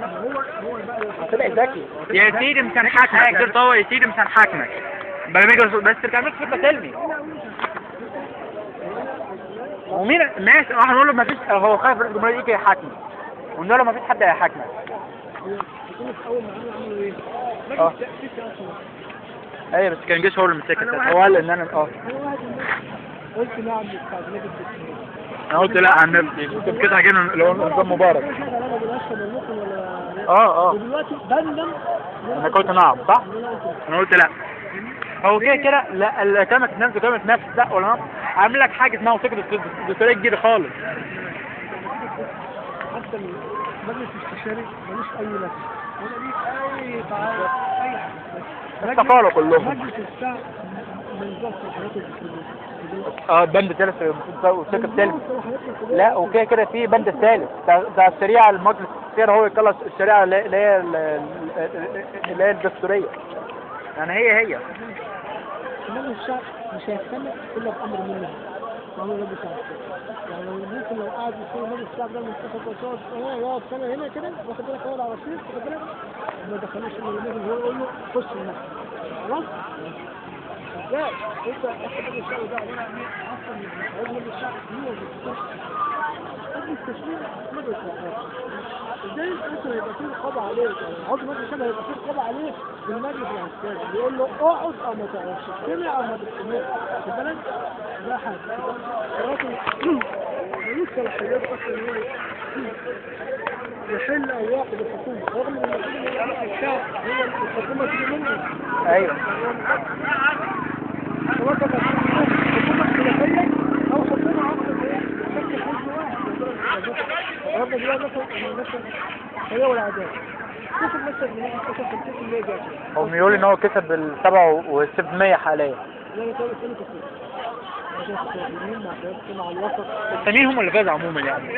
هو بقى طلع ذكي يا سيدي، مش هنحاكمك مشير طنطاوي يا سيدي، مش هنحاكمك بس ترجع خطه سلمي. ومين ماشي راح نقول له مفيش، هو خايف رئيس الجمهورية يجي يحاكمه، ونقول له مفيش حد هيحاكمك. اول ما عملوا ايه؟ ايوه بس كان الجيش هو اللي مسكها، هو قال ان انا قلت نعم للتعديلات الدستورية. انا قلت لا عن نفسي، كنت كده عاجبني اللي هو نظام مبارك. ودلوقتي بندم انا قلت نعم صح؟ انا قلت لا. هو كده كده لا، كلمة نفس وكلمة نفس لا ولا نعم، عامل لك حاجة اسمها وثيقة دستورية جديدة خالص. حتى المجلس الاستشاري ملوش أي لازمة ولا ليه أي تعاون أي حاجة. استقالوا كلهم. مجلس الشعب من ضبط صلاحياته الدستورية. بند ثالث وثيقة ثالث. لا وكده كده في بند ثالث بتاع الشريعة، المجلس الاستشاري هو يخلص الشريعة اللي هي الدستورية. يعني هي مجلس الشعب مش هيستمع الا بامر منه، وامر مجلس الشعب. يعني ممكن لو قعد يقول مجلس الشعب ده منتخب ويقعد يقعد سنة هنا كده، واخد بالك، هو على رصيد، واخد بالك، ما دخلوش الا لما هو يقول له خش المجلس خلاص. ازاي انت مجلس الشعب ده عبارة عن ايه اصلا؟ عضو مجلس الشعب هو مجلس التشريع، مجلس الرئاسة. ازاي انت هيبقى فيه رقابه عليه؟ يعني عضو مجلس الشعب هيبقى فيه رقابه عليه في المجلس العسكري، بيقول له اقعد او ما تقعدش، اجتمع او ما تجتمعش، واخد بالك؟ ده حاجة. الراجل ملوش صلاحيات اصلا ان هو يحل او يعاقب الحكومة، رغم ان المفروض ان الشعب هو الحكومة تيجي منه. ايوه. سواء كانت حكومة اختلافيه او حكومة عقد بشكل حزب واحد. النهارده دلوقتي مثلا الحرية والعدالة كسب مثلا 50% دلوقتي. هو بيقول ان هو كسب ال 7.6% حاليا. لا لا الثاني كسب. مع الوسط. الثانيين هم اللي فازوا عموما يعني.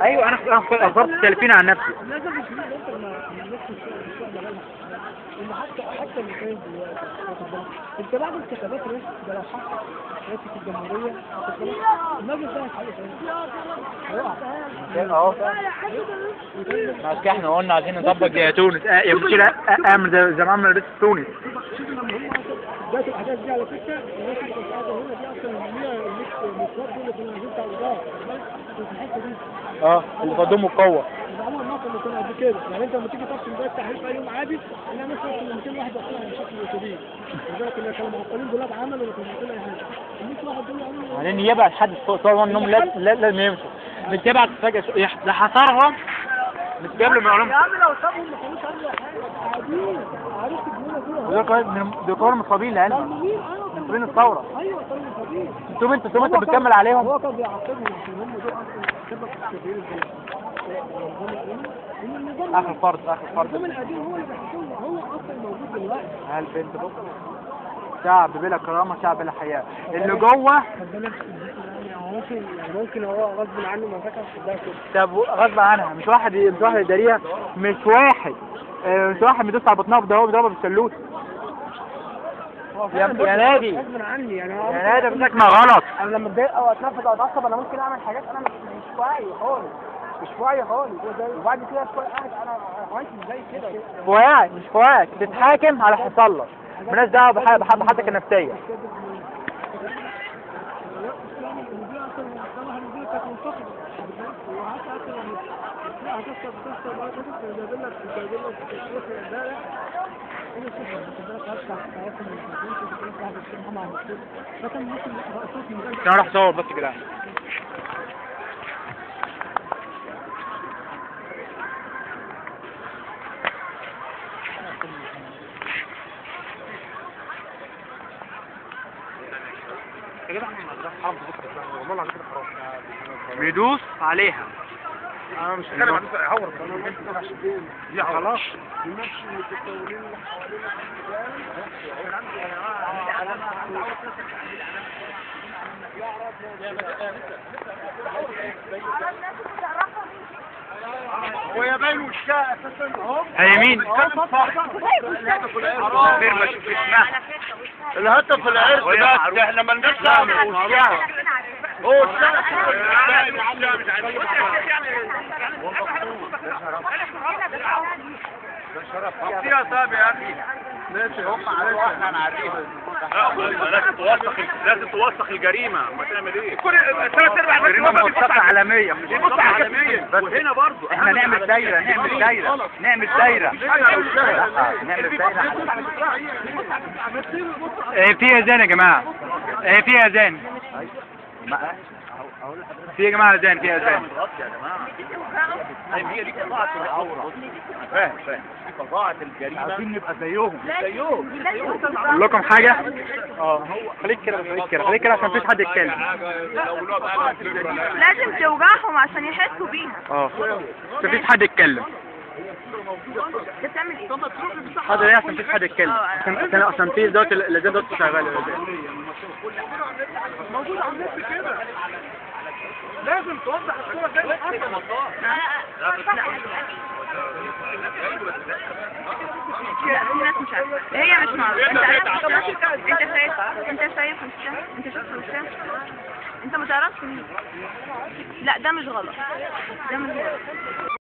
ايوه انا اخبرت السالفين عن نفسي. لازم مش انت ان حتى اللي كان دلوقتي انت بعد انتخابات رئاسة ده لو حصل رئاسة الجمهورية المجلس ده هيتحل تاني. اهو ما احنا قلنا عايزين نطبق يا تونس، يا مشير اعمل زي ما عمل رئيس تونس. شوف لما هم جات الاحداث دي على فكرة الناس اللي كانت قاعدة هنا دي اصلا 100 نواب دول اللي كانوا قاعدين بتاع الوزارة في الحتة دي. اللي قدموا القوة. عمر الناصر اللي كان قبل كده، يعني انت لما تيجي تقسم ده التحرير في اي يوم عادي انا مثلا 200 واحد واقفين على مشاكل الاتوبيس، لذلك اللي كانوا معطلين دولاب عمل ولا كانوا معطلين اي حاجة. ال 100 واحد دول عملوا يعني يبعت حد طبعا انهم لازم يمشوا، مش يبعت فجاة ده حصرهم مش جاب لهم معلومة. يا عم لو سابهم ما كانوش عملوا حاجة، قاعدين عارف الجنونه دول. دول كانوا مصابين لعلمك. مصابين الثورة. ايوه كانوا مصابين. انتوا بتكمل عليهم. هو كان بيعاقبهم عشان هم دول اصلا سبب تغيير البلد. اخر فرد النظام القديم هو اللي بيحكمه، هو اصلا موجود دلوقتي. هل بنت بكره شعب بلا كرامة، شعب بلا حياة، اللي جوه ممكن هو غصب عنه ما فاكر ده كده. طب غصب عنها، مش واحد يداريها، مش واحد بيدوس على بطنها ده هو بيضربها بالشلوت. يا نادي غصب عني يعني، يا نادي بتاعك ما غلط. انا لما اتضايق او اتنرفز او اتعصب انا ممكن اعمل حاجات انا مش واعي خالص، مش واعي خالص، وبعد كده شوية قاعد انا عملت ازاي كده؟ واعي مش واعي، تتحاكم على حصل لك، مالناش دعوه بحالتك النفسية. انا راح اصور بس كده. يا جدع حرام تفكر والله العظيم كده حرام. بيدوس عليها. انا مش هتكلم عن عور يا خلاص. نمشي المتطورين اللي حوالينا. ويا باين وشها اساسا اهو. هي مين؟ غير ما اشوف اسمها. الهدف العرق بس احنا مالناش دعوه بوشها. هو فيها طب يا اخي ماشي هم عارفين احنا هنعريها. لازم توثق، لازم توثق الجريمة. ما تعمل ايه؟ كل ثلاث ارباع جريمة موثقة عالمية، مش موثقة عالمية. وهنا برضه احنا نعمل دايرة، نعمل دايرة، نعمل دايرة، نعمل دايرة. في اذان يا جماعة، في اذان، في يا جماعة اذان، في اذان. هي دي قطاعة العورة. فاهم فاهم قطاعة الجريمة. عايزين نبقى زيهم. زيهم. اقول لكم حاجة؟ خليك كده، خليك كده، خليك كده عشان مفيش حد يتكلم. لازم توجعهم عشان يحسوا بيها. مفيش حد يتكلم. انت بتعمل ايه؟ حاضر ايه عشان مفيش حد يتكلم، عشان في دلوقتي الاذان دلوقتي شغال. موجود على النت كده. لازم توضح الصورة زي ما حصلت. لا في ناس مش عارفة، هي مش معروفة. انت عارف وشها؟ انت شايف، انت شايف وشها؟ انت شفت وشها؟ انت ما تعرفش مين. لا ده مش غلط، ده مش غلط.